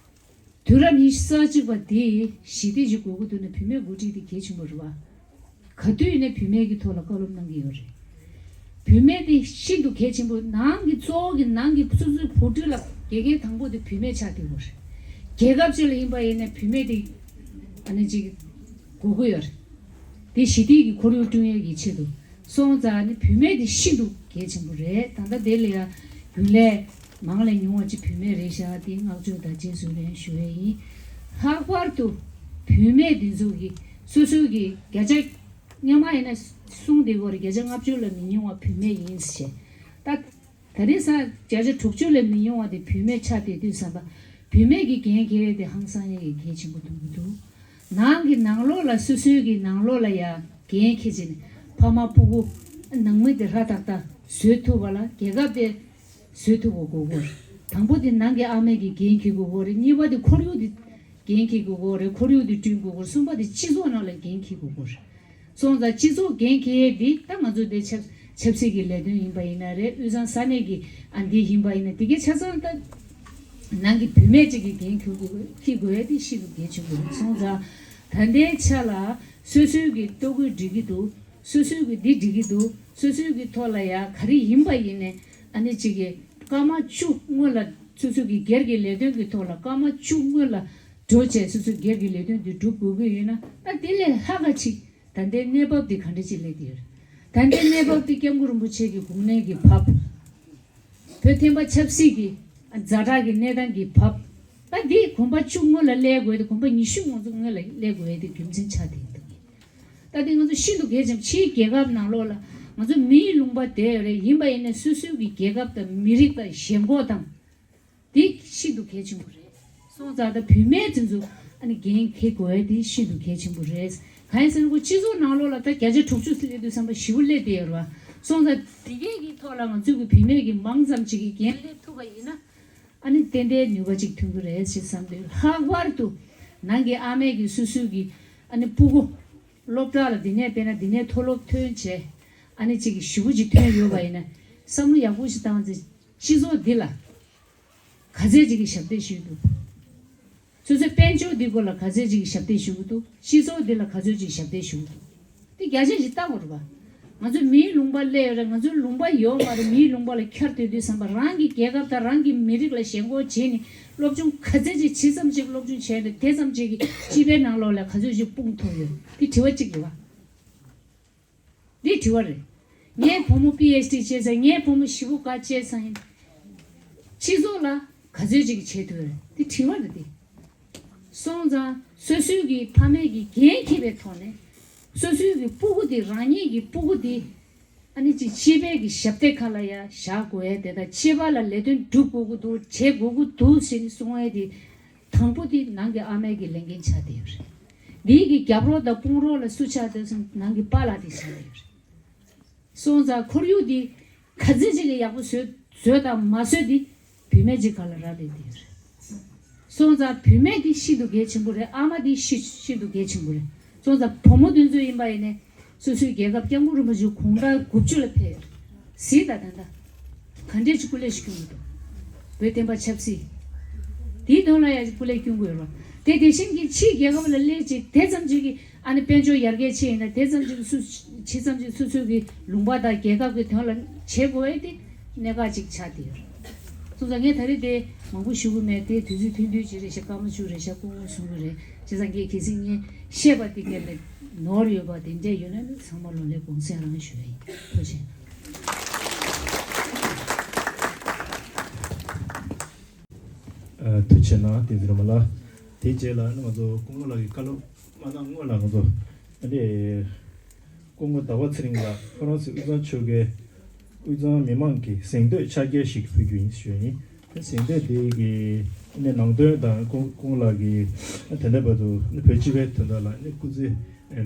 དུས་རབས་ཉི་ཤུ་རྩ་གཅིག་པ་འདི་ཞི་བདེ་ཞིག་དགོས་ཀྱི་འདུག་ན་བུད་མེད་འགོ་ཁྲིད་དེ་གལ་ཆེན་པོ་རེད་བ། ག་དུས་ཡིན་ནའི་བུད་མེད་ཀྱི་ཐོག་ལ་བཀའ་སློབ་གནང་གི་ཡོད་རེད། བུད་མེད་དེ་ཤིན་ཏུ་གལ་ཆེན་པོ། ནང་གི་གཙོ་བོ་གི་ནང་གི་སོ་སོའི་བུ་ཕྲུག་ལ་དགེ་རྒན་དང་པོ་དེ་བུད་མེད་ཆགས་བསྡད་ཡོད་རེད། རྒྱལ་ཁབ་ཅིག་ལ་ཡིན་པ་ཡིན་ནའི་བུད་མེད་དེ་ཨ་ནི་ཅིག་དགོས་ཀྱི་ཡོད་རེད། དེ་ཞི་བདེ་གི་ཁོར་ཡུག་བསྐྲུན་ཡས་ཀྱི་ཆེད་དུ། སོང་ཙང་ནི་བུད་མེད་དེ་ཤིན་ཏུ་གལ་ཆེན་པོ་རེད། ད་ལྟ་དེ་ལ་ཡང་རྒྱུན་ལས་མང་ལས་ཉུང་བ་ཅིག་བུད་མེད་རེད་ཤག་དེ་བསྔགས་བརྗོད་དང་རྗེས་སུ་ལན་ཞུ་ཡས་ཡིན། ལྷག་པར་དུ་བུད་མེད་འདི་ཚོ་གི་སོ་སོའི་གི་བརྒྱ་ཆ་སྔོན་མ་ཡིན་ན་གསུངས་བསྡད་ཡོད་རེད། བརྒྱ་ཆ་ལྔ་བཅུ་ལས་མི་ཉུང་བ་བུད་མེད་ཡིན་ཟེར། ད་ད་རེས་སང་བརྒྱ་ཆ་དྲུག་ཅུ་ལས་མི་ཉུང་བ་དེ་བུད་མེད་ཆགས་བསྡད་དུས་ཙམ་པ། བུད་མེད་ཀྱི་འགན་འཁྱེར་ཡས་དེ་ཧང་སང་ཡས་ཀྱི་གལ་ཆེན་པོ་མཐོང་གི་འདུག་ནང་གི་ནང་ལོགས་ལ་སོ་སོའི་གི་ནང་ལོགས་ལ་ཡ་འགན་འཁྱེར་བྱས་ནས་ཕ་མ་སྤུ་གུ་ནང་མི་དེ་ཧྲ་ཏག་ཏག་བཟོ་ཐུབ་པ་ལ་རྒྱལ་ཁབ་དེ་བཟོ་ཐུབ་པ་དགོས་ཀྱི་ཡོད་རེད། དང་པོ་དེ་ནང་གི་ཨ་མས་ཀྱི་འགན་འཁྱེར་དགོས་ཀྱི་ཡོད་རེད། གཉིས་པ་དེ་ཁོར་ཡུག་དེ་འགན་འཁྱེར་དགོས་ཀྱི་ཡོད་རེད། ཁོར་ཡུག་དེ་བསྐྲུན་དགོས་ཀྱི་ཡོད་རེད། གསུམ་པ་དེ་སྤྱི་ཚོགས་ནང་ལ་འགན་འཁྱེར་དགོས་ཀྱི་ཡོད་རེད། སོང་ཙང་སྤྱི་ཚོགས་འགན་འཁྱེར་ཡས་འདི་ད་ང་ཚོ་འདི་ཆབ་ཆབ་སྲིད་ཀྱི་ལས་དོན་ཡིན་པ་ཡིན་ན་རེད། དབུས་གཙང་ས་གནས་ཀྱི་ཨ་འདི་ཡིན་པ་ཡིན་ན། དེ་གའི་ཆ་ཚང་ད་ནང་གི་བུད་མེད་ཅིག་གིས་འགན་འཁྱེར་དགོས་འཁྱེར་དགོས་ཡས་འདི་ཤིན་ཏུ་གལ་ཆེན་པོ་རེད། སོང་ཙང་ད་ལྟའི་ཆ་ལ་སོ་སོའི་གི་ལྟོ་གོས་འགྲིག་གི་འདུག་སོ་སོའི་གི་འདི་འགྲིག་གི་འདུག་སོ་སོའི་གི་ཐོག་ལ་ཡ་ག་རེ་ཡིན་པ་ཡིན་ནའི་ཨ་ནི་ཅིག་གི་སྐར་མ་བཅུ་སྔོན་ལ་སོ་སོའི་གི་སྒེར་གྱི་ལས་དོན་གྱི་ཐོག་ལ་སྐར་མ་བཅུ་སྔོན་ལ་འགྲོ་བྱས་སོ་སོའི་སྒེར་གྱི་ལས་དོན་འདི་སྒྲུབ་དགོས་ཀྱི་ཡོད་ན། ད་དེ་ལས་ལྷག་ག་ཅིག་ད་ལྟའི་གནས་བབ་འདི་ག་འདྲ་ཅིག་སླེབས་ཡོད་རེད། ད་ལྟའི་གནས་བབ་འདི་སྐྱབས་མགོན་རིན་པོ་ཆེ་གི་དགུང་ནས་ཀྱི་བབ། བོད་བསྟན་པ་ཆབ་སྲིད་ཀྱི་ཛ་དྲག་གི་གནས་སྟངས་ཀྱི་བབ། ད་འདི་གོམ་པ་བཅུ་སྔོན་ལ་སླེབས་དགོས་ཏེ་གོམ་པ་ཉི་ཤུ་ང་ཚོ་སྔོན་ལ་སླེབས་དགོས་ཏེ་རྒྱུ་མཚན་ཆགས་བསྡད་འདུག་ད་འདི་ང་ཚོ་ཤིན་ཏུ་གལ་ཆེན་པོ། ཕྱིའི་རྒྱལ་ཁབ་ནང་ལོགས་ལ་ང་ཚོ་མིའི་ལུང་པ་བསྡད་ཡོད་རེད། ཡིན་པ་ཡིན་ནའི་སོ་སོའི་གི་རྒྱལ་ཁབ་དང་མི་རིགས་དང་ཞེན་ཁོག་དང་། འདི་ཤིན་ཏུ་གལ་ཆེན་པོ་རེད། སོང་ཙང་ད་བུད་མེད་དེ་ཚོ་ཨ་ནི་འགན་འཁྱེར་དགོས་ཡ་དེ་ཤིན་ཏུ་གལ་ཆེན་པོ་རེད། གང་ཡིན་ཟེར་ན་ཁོ་སྤྱི་ཚོགས་ནང་ལོགས་ལ་ད་བརྒྱ་ཆ་དྲུག་ཅུ་སླེབས་དུས་བསམ་པ་ཞེ་པོ་སླེབས་བསྡད་ཡོད་རེད་བ། སོང་ཙང་དེ་གས་ཀྱི་ཐོག་ལ་ང་ཚོའི་གི་བུད་མེད་ཀྱི་མང་ཙམ་ཅིག་གི་འགན་སླེབས་ཐུབ་པ་ཡིན་ན། ཨ་ནི་ཏན་ཏན་ནུས་པ་ཅིག་ཐོན་གྱི་རེད་ཅེས་བསམ་དུས། ལྷག་པར་དུ་ནང་གི་ཨ་མས་ཀྱི་སོ་སོའི་གི་ཨ་ནི་སྤུ་གུ་སློབ་གྲྭ་ལ་འདི་ནས་དཔེར་ན་འདི་ནས་མཐོ་སློབ་ཐོན་བྱས། ཨ་ནི་ཅིག་གི་ཞེ་པོ་ཅིག་ཐོན་ཡོད་པ་ཡིན་ན། བསམ་བློ་ཡག་པོ་ཞིག་བཏང་ཚེ་སྤྱི་ཚོགས་འདི་ལ་ག་ཚད་ཅིག་གི་ཞབས་འདེགས་ཞུས་འདུག་སོ་སོའི་དཔལ་འབྱོར་འདི་སྐོར་ལ་ག་ཚད་ཅིག་གི་ཞབས་འདེགས་ཞུ་གི་འདུག་སྤྱི་ཚོགས་འདི་ལ་ག་ཚོད་ཅིག་ཞབས་འདེགས་ཞུ་གི་འདུག་དེ་རྒྱ་ཆེ་ཞིག་བལྟ་དགོས་རེད་པ། ང་ཚོ་མིའི་ལུང་པ་སླེབས་ཡོད་རེད། ང་ཚོའི་ལུང་པ་ཡོད་མ་རེད། མིའི་ལུང་པ་ལ་འཁྱེར་སྡོད་དུས་ཙམ་པ་རང་གི་རྒྱལ་ཁབ་དང་རང་གི་མི་རིགས་ལ་ཞེན་ཁོག་བྱས་ནས་སློབ་སྦྱོང་ག་ཚད་ཅིག་ཇི་ཙམ་ཅིག་སློབ་སྦྱོང་བྱས་ནས་དེ་ཙམ་ཅིག་གིས་སྤྱི་པའི་ནང་ལོགས་ལ་ག་ཚོད་ཅིག་དཔུང་ཐོབ་ཡོད། དེ་དྲི་བ་གཅིག་རེད་པ། འདི་དྲི་བ་རེད། ངའི་བུ་མོ་པི་ཨེཆ་ཌི་བྱས་ཚར། ངའི་བུ་མོ་ཞེ་པོ་དགའ་བྱས་ཚར་ཡིན། སྤྱི་ཚོགས་ལ་ག་ཚོད་ཅིག་བྱེད་ཐུབ་རེད། འདི་དྲི་བ་རེད་འདི། སོང་ཙང་སོ་སོའི་གི་ཕ་མའི་གི་འགན་འཁྱེར་བའི་ཐོག་ནས། སོ་སོའི་གི་སྤུ་གུ་འདི་རང་ཉིད་ཀྱི་སྤུ་གུ་འདི་ཨ་ནི་ཅིག་སྤྱི་པའི་གི་ཞབས་སྟེགས་ཁ་ལ་ཡ་བཞག་དགོས་ཡ་དེ་དང་། སྤྱི་པ་ལ་ལས་དོན་སྒྲུབ་དགོས་ཀྱི་འདུག་བྱེད་དགོས་ཀྱི་འདུག་ཟེར་ནས་གསུང་ཡ་དེ། དང་པོ་དེ་ནང་གི་ཨ་མའི་གི་ལས་འགན་ཆགས་བསྡད་ཡོད་རེད། འདིའི་གི་རྒྱབ་རོགས་དང་དཔུང་རོགས་ལ་སུ་ཆགས་བསྡད་སོང་། ནང་གི་པཱ་ལགས་དེ་ཆགས་བསྡད་ཡོད་རེད། སོང་ཙང་ཁོར་ཡུག་འདི་ག་ཚོད་ཅིག་གི་ཡག་པོ་བཟོས་བཟོས་དང་མ་བཟོས་འདི་བུད་མེད་ཅིག་ག་ལ་རག་ལས་བསྡད་ཡོད་རེད། སོང་ཙང་བུད་མེད་འདི་ཤིན་ཏུ་གལ་ཆེན་པོ་རེད། ཨ་མ་འདི་ཤི་ཤིན་ཏུ་གལ་ཆེན་པོ་རེད། སོང་ཙང་བུ་མོ་དེ་ཚོ་ཡིན་པ་ཡིན་ནའི་སོ་སོའི་རྒྱལ་ཁབ་སྐྱབས་མགོན་རིན་པོ་ཆེ་དགུང་གྲངས་དགུ་བཅུ་ལ་ཕེབས་ཡོད་རེད། གཟིགས་དང་། ད་ལྟ་ག་འདྲས་ཅིག་སྐུ་ལས་ཤིག་སྐྱོན་གྱི་འདུག་བོད་བསྟན་པ་ཆབ་སྲིད་དེའི་དོན་ལ་ཡང་སྐུ་ལས་སྐྱོན་དགོས་རེད་པ། དེ་དེ་བཞིན་གྱི་ཕྱིའི་རྒྱལ་ཁབ་ལ་སླེབས་བྱས་དེ་ཙམ་ཅིག་གི་ཨ་ནི་དཔལ་འབྱོར་ཡར་རྒྱས་ཕྱིན་ཡིན་ན། དེ་ཙམ་ཅིག་སུ་ཇི་ཙམ་ཅིག་སོ་སོའི་གི་ལུང་པ་དང་རྒྱལ་ཁབ་ཀྱི་དོན་ལ་བྱེད་དགོས་ཡས་དེ་གནད་འགག་ཅིག་ཆགས་བསྡད་ཡོད་རེད། སོང་ཙང་ངས་ད་རེས་དེ་མང་པོ་ཞུ་གི་མེད། དེ་དུས་ཚོད་ཐུང་ཐུང་ཅིག་རེད་ཤག་སྐར་མ་བཅུ་རེད་ཤག་སྐུ་ངོ་གསུང་གི་རེད། བྱས་ཙང་ངས་གལ་སྲིད་ངས་བཤད་པ་དེ་ག་ལ་ནོར་ཡོད་པ་དེ་འདྲས་ཡོད་ན་ནི་ཚང་མ་ལོ་ལེགས་དགོངས་སེལ་རང་ཞུ་ཡ་ཡིན། ཐུགས་རྗེ་ཆེ། ཨ། ཐུགས་རྗེ་གནང་། བསྟན་འཛིན་རོལ་མོ་ལགས། དེའི་རྗེས་ལ་ནི་ང་ཚོ་སྐུ་ངོ་ལགས་ཀྱི་བཀའ་སློབ་མ་གནང་སྔོན་ལ་ང་ཚོ་ཨ་ནི་སྐུ་ངོ་ཟླ་བ་ཚེ་རིང་ལགས་ཧྥ་རན་སི་དབུས་གཙང་ཆོལ་ཁའི་དབུས་གཙང་མི་མང་གི་གཟེངས་བསྟོད་ཕྱག་འཁྱེར་ཞིག་ཕུལ་རྒྱུ་ཡིན་ཞུས་ཡིན། གཟེངས་བསྟོད་དེ་གི་ནི་ནང་དོན་དང་སྐུ་སྐུ་ངོ་ལགས་ཀྱིས་དེ་འདྲ་བར་དུ་ནི་བོད་སྤྱི་པའི་དོན་དག་ལ་ནི་སྐུ་ཚེ་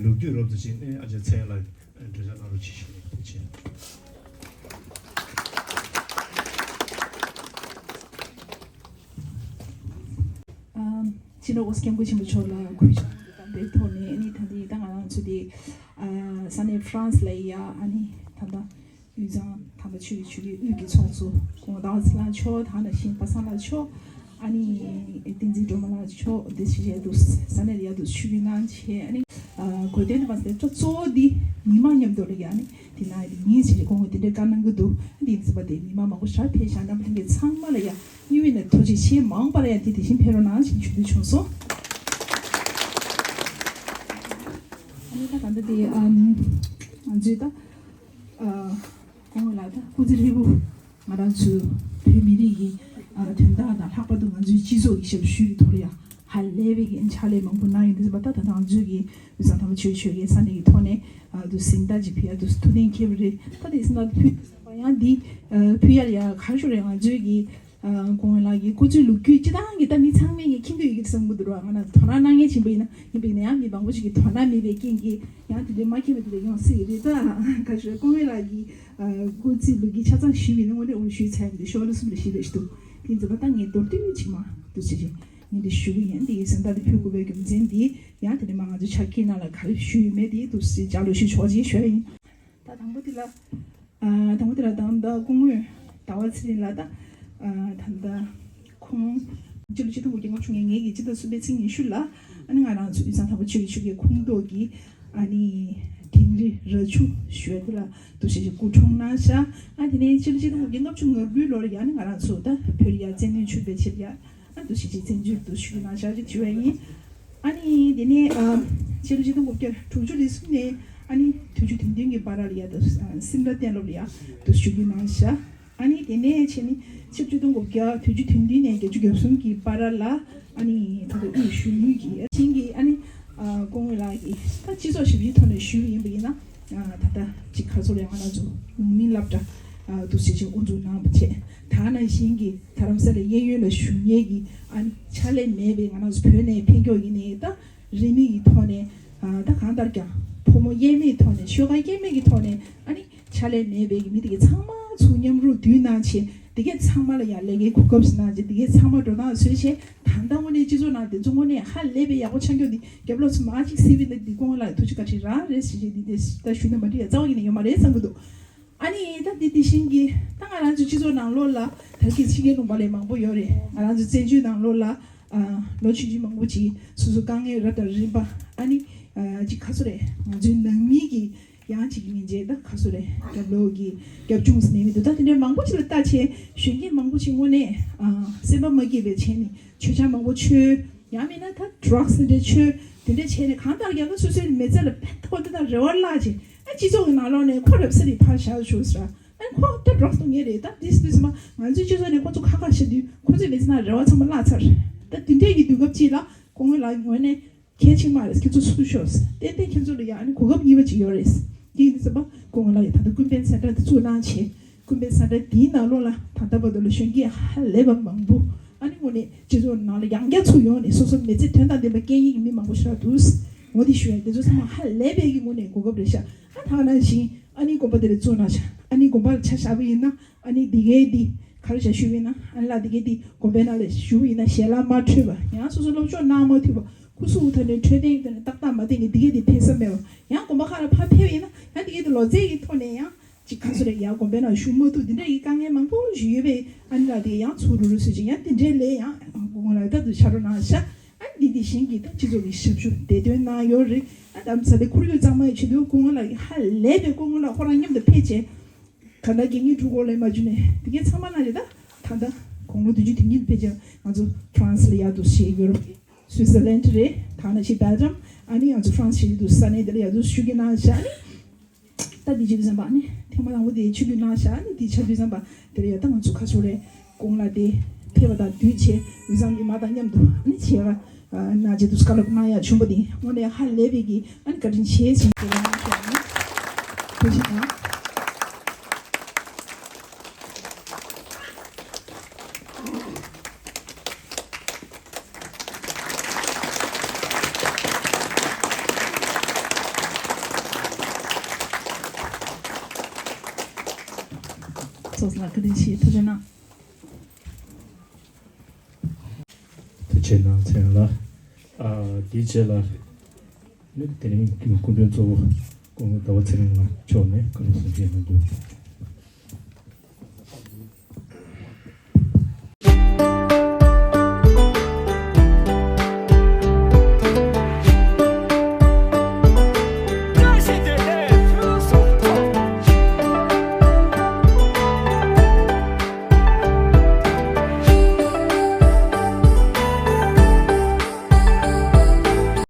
ལོ་རྒྱུས་རོབ་ཙམ་ཞིག་ནི་ཨ་ཅག་ཚེ་ལགས་འགྲེལ་བཤད་གནང་རོགས་གྱིས་ཞུས་ཡིན། ཐུགས་རྗེ་ཆེ། ཨ། སྤྱི་ནོར་༸གོང་ས་༸སྐྱབས་མགོན་ཆེན་པོ་མཆོག་ལ་གུས་ཕྱག་དམ་པའི་ཐོག་ནས་ནི་ད་ལྟའི་ད་ང་རང་ཚོ་དེ་ཨ་ས་གནས་ཧྥ་རན་སི་ལ་ཡ་ཨ་ནི་ད་ལྟ་དབུས་གཙང་དམ་པ་ ཆོས་ཀྱི་ཆོས་ཀྱི་དབུས་ཀྱི་ཚོགས་གཙོ་སྐུ་ངོ་ཟླ་བ་ཚེ་རིང་ལགས་མཆོག་དང་ནང་བཞིན་པ་སངས་ལགས་མཆོག་ཨ་ནི་བསྟན་འཛིན་སྒྲོལ་མ་ལགས་མཆོག་དེ་ཕྱི་རྒྱལ་དུ་ས་གནས་ལ་ཡར་དུ་ཆིབས་བསྒྱུར་གནང་བྱས། ཨ་ནི་ཨ་དགོས་དོན་དུ་མ་ཟད་གཙོ་བོ་འདི་མི་མང་མཉམ་དུ་ལ་ཡ་ནི་དེ་ན་ཡ་ཉིན་ཕྱི་རྒྱལ་སྐུ་ངོ་དེ་འདྲའི་བཀའ་གནང་གི་འདུག་འདི་ཡིན་ཟེར་བ་དེ་མི་མང་མང་པོ་ཞེ་དྲག་ཕེབས་ཤག་རྣམ་པ་ལྷན་རྒྱས་ཚང་མ་ལ་ཡ་གཉིས་མེད་ནས་ཐུགས་རྗེ་ཆེ། མང་བ་ལ་ཡ་དེ་དེ་བཞིན་ཕེབས་རོགས་གནང་ཞེས་ཞུ་འདོད་བྱུང་སོང་། ཨ་ནི་ད་ད་ལྟ་དེ་ཨམ་ང་ཚོས་ད་ཨ་སྐུ་ངོ་ལགས་ད་སྐུ་ཚེ་ཧྲིལ་པོ་ང་རང་ཚོའི་བོད་མི་རིགས་ཀྱི་ཨ་དོན་དག་དང་ལྷག་པར་དུ་ང་ཚོའི་སྤྱི་ཚོགས་ཀྱི་ཞབས་ཞུའི་ཐོག་ལ་ཡང་ཧ་ལས་པའི་གི་ཕྱག་ལས་མང་པོ་གནང་ཡོད་འདུག་པ། ད་ད་ང་ཚོའི་གི་དབུས་གཙང་དམ་པ་ཆོས་ཀྱི་ས་གནས་ཀྱི་ཐོག་ནས་ཨ་དུ་གཟེངས་རྟགས་ཅིག་ཕུལ་ཡ་དུ་ཐུགས་གཏན་འཁེལ་བ་རེད། ད་དེ་སྲིད་ན་ཕུལ་ཡང་འདི་ཨ་ཕུལ་ཡ་ཡ་ག་ཞུ་རེད། ང་ཚོའི་གི་ཨ་སྐུ་ངོ་ལགས་ཀྱི་སྐུ་ཚེའི་ལོ་རྒྱུས་སྤྱི་བཏང་གི་ད་མི་ཚང་མས་ངས་མཁྱེན་གྱི་ཡོད་ཀྱི་བསམ་གྱི་འདུག་ར། ང་ན་དོ་སྣང་གནང་མཁན་ཆེན་པོ་ཡིན་ན་ཡིན་པས་ན་ཡང་མི་མང་པོ་ཞིག་གིས་དོ་སྣང་མེད་པའི་རྐྱེན་གྱིས་ཡང་དེ་འདྲའི་མ་མཁྱེན་པ་དེ་འདྲ་ཡོང་སྲིད་ཀྱི་རེད། ད་ག་ཞུ་རེད། སྐུ་ངོ་ལགས་ཀྱི་ཨ་སྐུ་ཚེའི་ལོ་རྒྱུས་ཆ་ཚང་ཞུས་པ་ཡིན་ན་དངོས་གནས་འུར་ཞུས་ཚར་ཡིན་འདུག་ཤོག་ལོ་གསུམ་ལ་ཞིག་རེད་ཞུ་འདུག་དེ་ཡིན་ཙང་ད་ངས་མདོར་བསྡུས་ཅིག་མ་འདུག་ཟེར་བྱས་ངས་འདི་ཞུ་གི་ཡིན། འདི་ཡི་གཟེངས་རྟགས་འདི་ཕུལ་དགོས་པའི་རྒྱུ་མཚན་འདི་ཡང་དེ་ནས་མ་ང་ཚོ་ཕྱག་འཁྱེར་ནང་ལ་ག་རེ་ཞུས་ཡོད་མེད་དེ་འདུག་ཟེར་ལྗགས་ལུ་ཞུ་ཆོག་ཅེས་ཞུ་ཡ་ཡིན། ད་དང་པོ་དེ་ལ། ཨ་དང་པོ་དེ་ལ་ད་ལྟ་སྐུ་ངོ་ཟླ་བ་ཚེ་རིང་ལགས་ད་ཨ་ད་ལྟ་ཁོང་སྤྱི་ལོ་ཆིག་སྟོང་དགུ་བརྒྱ་ལྔ་བཅུ་ང་ལྔ་གི་སྤྱི་ཟླ་གསུམ་པའི་ཚེས་ཉི་ཤུ་ལ་ཨ་ནི་ང་རང་ཚོ་དབུས་གཙང་དམ་པ་ཆོས་ཀྱི་ཆོས་རྒྱལ་ཁོངས་གཏོགས་ཀྱི་ཨ་ནི་དིང་རི་ར་ཆུ་ཞུ་བ་དེ་ལ་འདུག་སེ་སྐུ་འཁྲུངས་གནང་ཤག་ཨ་དེ་ནས་སྤྱི་ལོ་ཆིག་སྟོང་དགུ་བརྒྱ་ལྔ་བཅུ་ང་དགུའི་ལོར་ཡང་ནི་ང་རང་ཚོ་ད་བོད་ལ་ཡར་བཙན་གནོན་བྱུང་བའི་ཕྱིར་ཡ། ཨ་འདུག་སེ་བྱས་བཙན་བྱོལ་དུ་བཞུགས་གནང་ཤག་ཅེས་ཞུ་བ་ཡིན། ཨ་ནི་དེ་ནས་ཨ་སྤྱི་ལོ་ཆིག་སྟོང་དགུ་བརྒྱ་དྲུག་ཅུ་རེ་གསུམ་ནས་ཨ་ནི་དུས་ཅི་དོན་ལྡན་གྱི་བར་ལ་ཡ་ད་སེམས་དང་གཏན་སློབ་ལ་ཡ་དུ་བཞུགས་གནང་ཤག་ཨ་ནི་དེ་ནས་བྱས་ནི་ཆིག་སྟོང་དགུ་བརྒྱ་དུས་ཅི་དོན་ལྡན་ནས་བརྒྱད་ཅུ་གྱ་གསུམ་གྱི་བར་ལ་ཨ་ནི་ད་ལྟ་དབུས་གཞོན་ནུའི་གི་ཨ་ཆིང་གི་ཨ་ནི་ཨ་སྐུ་ངོ་ལགས་ཀྱིས་ད་སྤྱི་ཚོགས་ཞབས་ཞུའི་ཐོག་ནས་ཞུས་པ་ཡིན་པ་ཡིན་ན་ཨ་ད་ལྟ་ཅིག་ཁ་སོ་ལས་ང་རང་ཚོ་ཡོངས་མིན་སློབ་གྲྭ་ཨ་འདུག་སེ་བྱས་དབུ་འཛུགས་གནང་བ་བྱས། ད་ནང་བཞིན་གྱི་ད་རམ་ས་ལའི་གཡས་གཡོན་ལ་བཞུགས་མཁན་གྱི་ཨ་ནི་ཕྱག་ལས་མེད་པའི་ང་རང་ཚོ་བོད་ནས་ཕེབས་མཁན་ཡིན་ནའི་ད་རིན་མེད་ཀྱི་ཐོག་ནས་ཨ་ད་གང་ལྟར་ཀྱང་ཕོ་མོ་དབྱེར་མེད་ཐོག་ནས་ཤོག་ཁ་དབྱེར་མེད་ཀྱི་ཐོག་ནས་ཨ་ནི་ཕྱག་ལས་མེད་པའི་གི་མི་དེ་གའི་ཚང་མ་ཚུར་མཉམ་རུབ་བསྡུས་གནང་བྱས་དེ་གའི་ཚང་མ་ལ་ཡང་ལས་ཀའི་གོ་སྐབས་ཤིག་གནང་བྱས་དེ་གའི་ཚང་མ་འགྲོ་སྟངས་བཟོས་བྱས་ད་ལྟ་དངོས་གནས་སྤྱི་ཚོགས་ནང་དེ་ཚོ་དངོས་གནས་ཧ་ལས་པའི་ཡག་པོ་ཆགས་མཁན་འདི་རྒྱབ་ལོགས་སུ་མ་གཅིག་སེ་བི་ན་འདི་སྐུ་ངོ་ལགས་ཐུགས་རྗེ་བཀའ་དྲིན་རང་རེད་ཟེར་བྱས་འདི་འདི་ད་ཞུས་ན་མ་འགྲིག་ཡ་རྩ་བ་ཉིད་ནས་ཡོད་མ་རེད་བསམ་གྱི་འདུག་ཨ་ནི་ད་འདི་དེ་བཞིན་གྱི་ད་ང་རང་ཚོའི་སྤྱི་ཚོགས་ནང་ལོགས་ལ་ད་གི་ཕྱི་རྒྱལ་ལུང་པ་ལས་མང་པོ་ཡོད་རེད། ང་རང་ཚོ་བཙན་བྱོལ་ནང་ལོགས་ལ་ཨ་ལོ་ཆུང་ཆུང་མང་པོ་ཅིག་སོ་སོ་དཀའ་ངལ་རབ་དང་རིམ་པ་ཨ་ནི་ཨ་ཅིག་ཁ་སོ་རེད། ང་ཚོའི་ནང་མི་གི་ཡང་ཅིག་སྙིང་རྗེ་ད་ཁ་སོ་རེད། རྒྱབ་ལོགས་ཀྱི་རྒྱབ་ལྗོངས་སུ་གནས་མི་འདུག་ད་དེ་འདྲའི་མང་པོ་ཅིག་ལ་ལྟ་བྱས་གཞོན་སྐྱེས་མང་པོ་ཅིག་དངོས་གནས་ཨ་སེམས་པ་མ་སྐྱིད་པའི་བྱས་ནས་མཆོད་ཆང་མང་པོ་མཆོད། ཡང་མིན་ན་ད་ཌྲག་སི་འདི་འདྲ་མཆོད། དེ་འདྲ་བྱས་ནས་གང་ལྟར་ཡང་ན་སོ་སོའི་མི་ཚེ་ལ་ཕན་ཐོགས་དེ་དང་རེ་བ་བརླག་ཅིང་ཨ་སྤྱི་ཚོགས་ཀྱི་ནང་ལོགས་ནས་ཁོ་རབ་སེ་རི་ཕར་བཞག་ཆོག་ཟེར། ཨ་ཁོ་ད་ཌྲག་སི་འཐུང་མཁན་རེད། ད་དེ་སྲིད་དུས་ཙམ་པ་ང་ཚོའི་སྤྱི་ཚོགས་ནས་ཁོ་ཚོ་ཁ་ཁ་བྱེད་དུས་ཁོ་ཚོའི་མི་ཚེ་ནང་རེ་བ་ཚང་མ་བརླག་ཚར། ད་དེ་འདྲས་ཀྱི་དུས་སྐབས་ཅིག་ལ་སྐུ་ངོ་ལགས་ངོས་ནས་གལ་ཆེན་མ་རེད། ཁྱེད་ཚོ་ཚུར་ཤོག་ཏན་ཏན་ཁྱེད་ཚོ་ལ་ཡང་ཨ་ནི་གོ་སྐབས་གཉིས་པ་ཅིག་ཡོད་རེད། དེ་ཡིན་དུས་ཙམ་པ་སྐུ་ངོ་ལགས་ཡང་ད་ལྟ་ཀུན་ཕན་སེན་ཊར་དེ་བཙུགས་གནང་བྱས། ཀུན་ཕན་སེན་ཊར་དེའི་ནང་ལོགས་ལ་ད་ལྟ་བར་དུ་ལ་གཞོན་སྐྱེས་ཧ་ལས་པ་མང་པོ་ཨ་ནི་དངོས་གནས་སྤྱི་ཚོགས་ནང་ལ་ཡང་བསྐྱར་ཚུར་ཡོང་ནས་སོ་སོ་མི་ཚེ་དོན་དང་ལྡན་པ་སྐྱེལ་མཁན་གྱི་མི་མང་པོ་ཞིག་འདུག་འོ་དེ་ཞུ་ཡ་དེ་ཚོ་ཚང་མ་ཧ་ལས་པའི་གི་དངོས་གནས་གོ་སྐབས་རེད་ཤག་ཨ་ད་ནང་བཞིན་ཨ་ནི་དགོན་པ་དེ་ལ་བཙུགས་གནང་ཤག་ཨ་ནི་དགོན་པ་ལ་ཆ་བཞག་པ་ཡིན་ན་ཨ་ནི་འདི་གའི་འདི་ག་རེ་བྱ་ཞུས་པ་ཡིན་ན་ཨ་ནི་ལ་འདི་གའི་འདི་དགོན་པའི་ནང་ལ་ཞུ་བ་ཡིན་ན་ཞལ་ལག་མ་འཕྲོད་པ་ཡང་སོ་སོ་སློབ་སྦྱོང་གནང་མ་ཐུབ་པ་སྐུ་གཟུགས་ཐ་ནས་འཕྲོད་བསྟེན་ཐ་ནས་ཏག་ཏག་མ་བསྟེན་གི་འདི་གའི་འདི་ཕན་ས་མེད་པ་ཡང་དགོན་པ་ཁག་ལ་ཕར་ཕེབས་ཡིན་ན་ཡང་འདི་གའི་འདི་ལོ་ཙཱ་གི་ཐོག་ནས་ཡང་། ཅིག་ཁ་སོ་རེ་ཡང་དགོན་པའི་ནང་བཞུགས་མ་ཐུབ་འདི་འདྲ་ཡི་དཀའ་ངལ་མང་པོ་ཞིག་ཡོད་པས་ཨ་ནི་ལ་དེ་ཡང་ཚུར་རུ་རུ་ཟེར་ཅིག་ཡང་དེ་འདྲའི་ལས་ཡང་སྐུ་ངོ་ལ་ད་དུ་ཕྱག་རོགས་གནང་ཤག་ཨ་ནི་འདི་འདི་བཞིན་གྱི་ད་སྤྱི་ཚོགས་ཀྱི་ཞབས་ཞུ་དེ་དོན་གནང་ཡོད་རེད། ཨ་དམ་ས་དེ་ཁོར་ཡུག་གཙང་མ་ཡི་ཆེད་དུ་སྐུ་ངོ་ལ་ཧ་ལས་པའི་སྐུ་ངོ་ལ་ཁོ་རང་མཉམ་དུ་ཕེབས་བྱས་ག་ན་དགེ་བསྙེན་གྲུ་གོ་ལས་མ་བརྒྱུད་ནས་དེ་གའི་ཚང་མ་ན་རེད། ད་ད་ལྟ་དགུང་ལོ་བདུན་ཅུ་དོན་གཉིས་ཕེབས་ཀྱང་ང་ཚོ་ཧྥ་རན་སི་ལ་ཡར་དུ་ཞེས་ཡོ་རོབ་ཀྱི་སུའི་ཙར་ལན་ཌི་རེད། ད་ནང་བཞིན་སྦེལ་ཇམ་ཨ་ནི་ང་ཚོ་ཧྥ་རན་སི་ཞེས་དུ་ས་གནས་དེ་ལ་ཡར་དུ་བཞུགས་ཀྱི་གནང་ཤག་ཨ་ནི། ད་འདི་བྱེད་དུས་ཙམ་པ་ནི་ཐེངས་མ་དང་པོ་དེ་ཆིབས་བསྒྱུར་གནང་བཞག་ནི་འདི་ཆ་དུས་ཙམ་པ་དེ་ལ་ཡ་ད་ང་ཚོ་ཁ་ཕྱོགས་རེ་གོང་ལ་དེ་ཕེབས་པ་དང་དུས་ཆེ་དབུས་གཙང་གི་མ་དང་མཉམ་དུ་ནི་བྱས་པ་ན་ཆེད་དུ་བཀའ་སློབ་གནང་ཡ་བྱུང་པ་དེ་དངོས་གནས་ཧ་ལས་པའི་གི་ཨ་ནི་བཀའ་དྲིན་ཆེ་ཞེས་བརྗོད་པ་གནང་ཤོག་ནི་ཐུགས་རྗེ་གནང་། ཚོགས་ལ་བཀའ་དྲིན་ཆེ་ཐུགས་རྗེ་གནང་། ཐུགས་རྗེ་གནང་ཚེ་རིང་ལགས། ཨ་དེའི་རྗེས་ལ་ནི་དེ་རིང་གི་སྐུ་མགྲོན་གཙོ་བོ་སྐུ་ངོ་ཟླ་བ་ཚེ་རིང་ལགས་མཆོག་ནས་བཀའ་སློབ་གསུང་བཤད་གནང་རྒྱུ། ཡིན།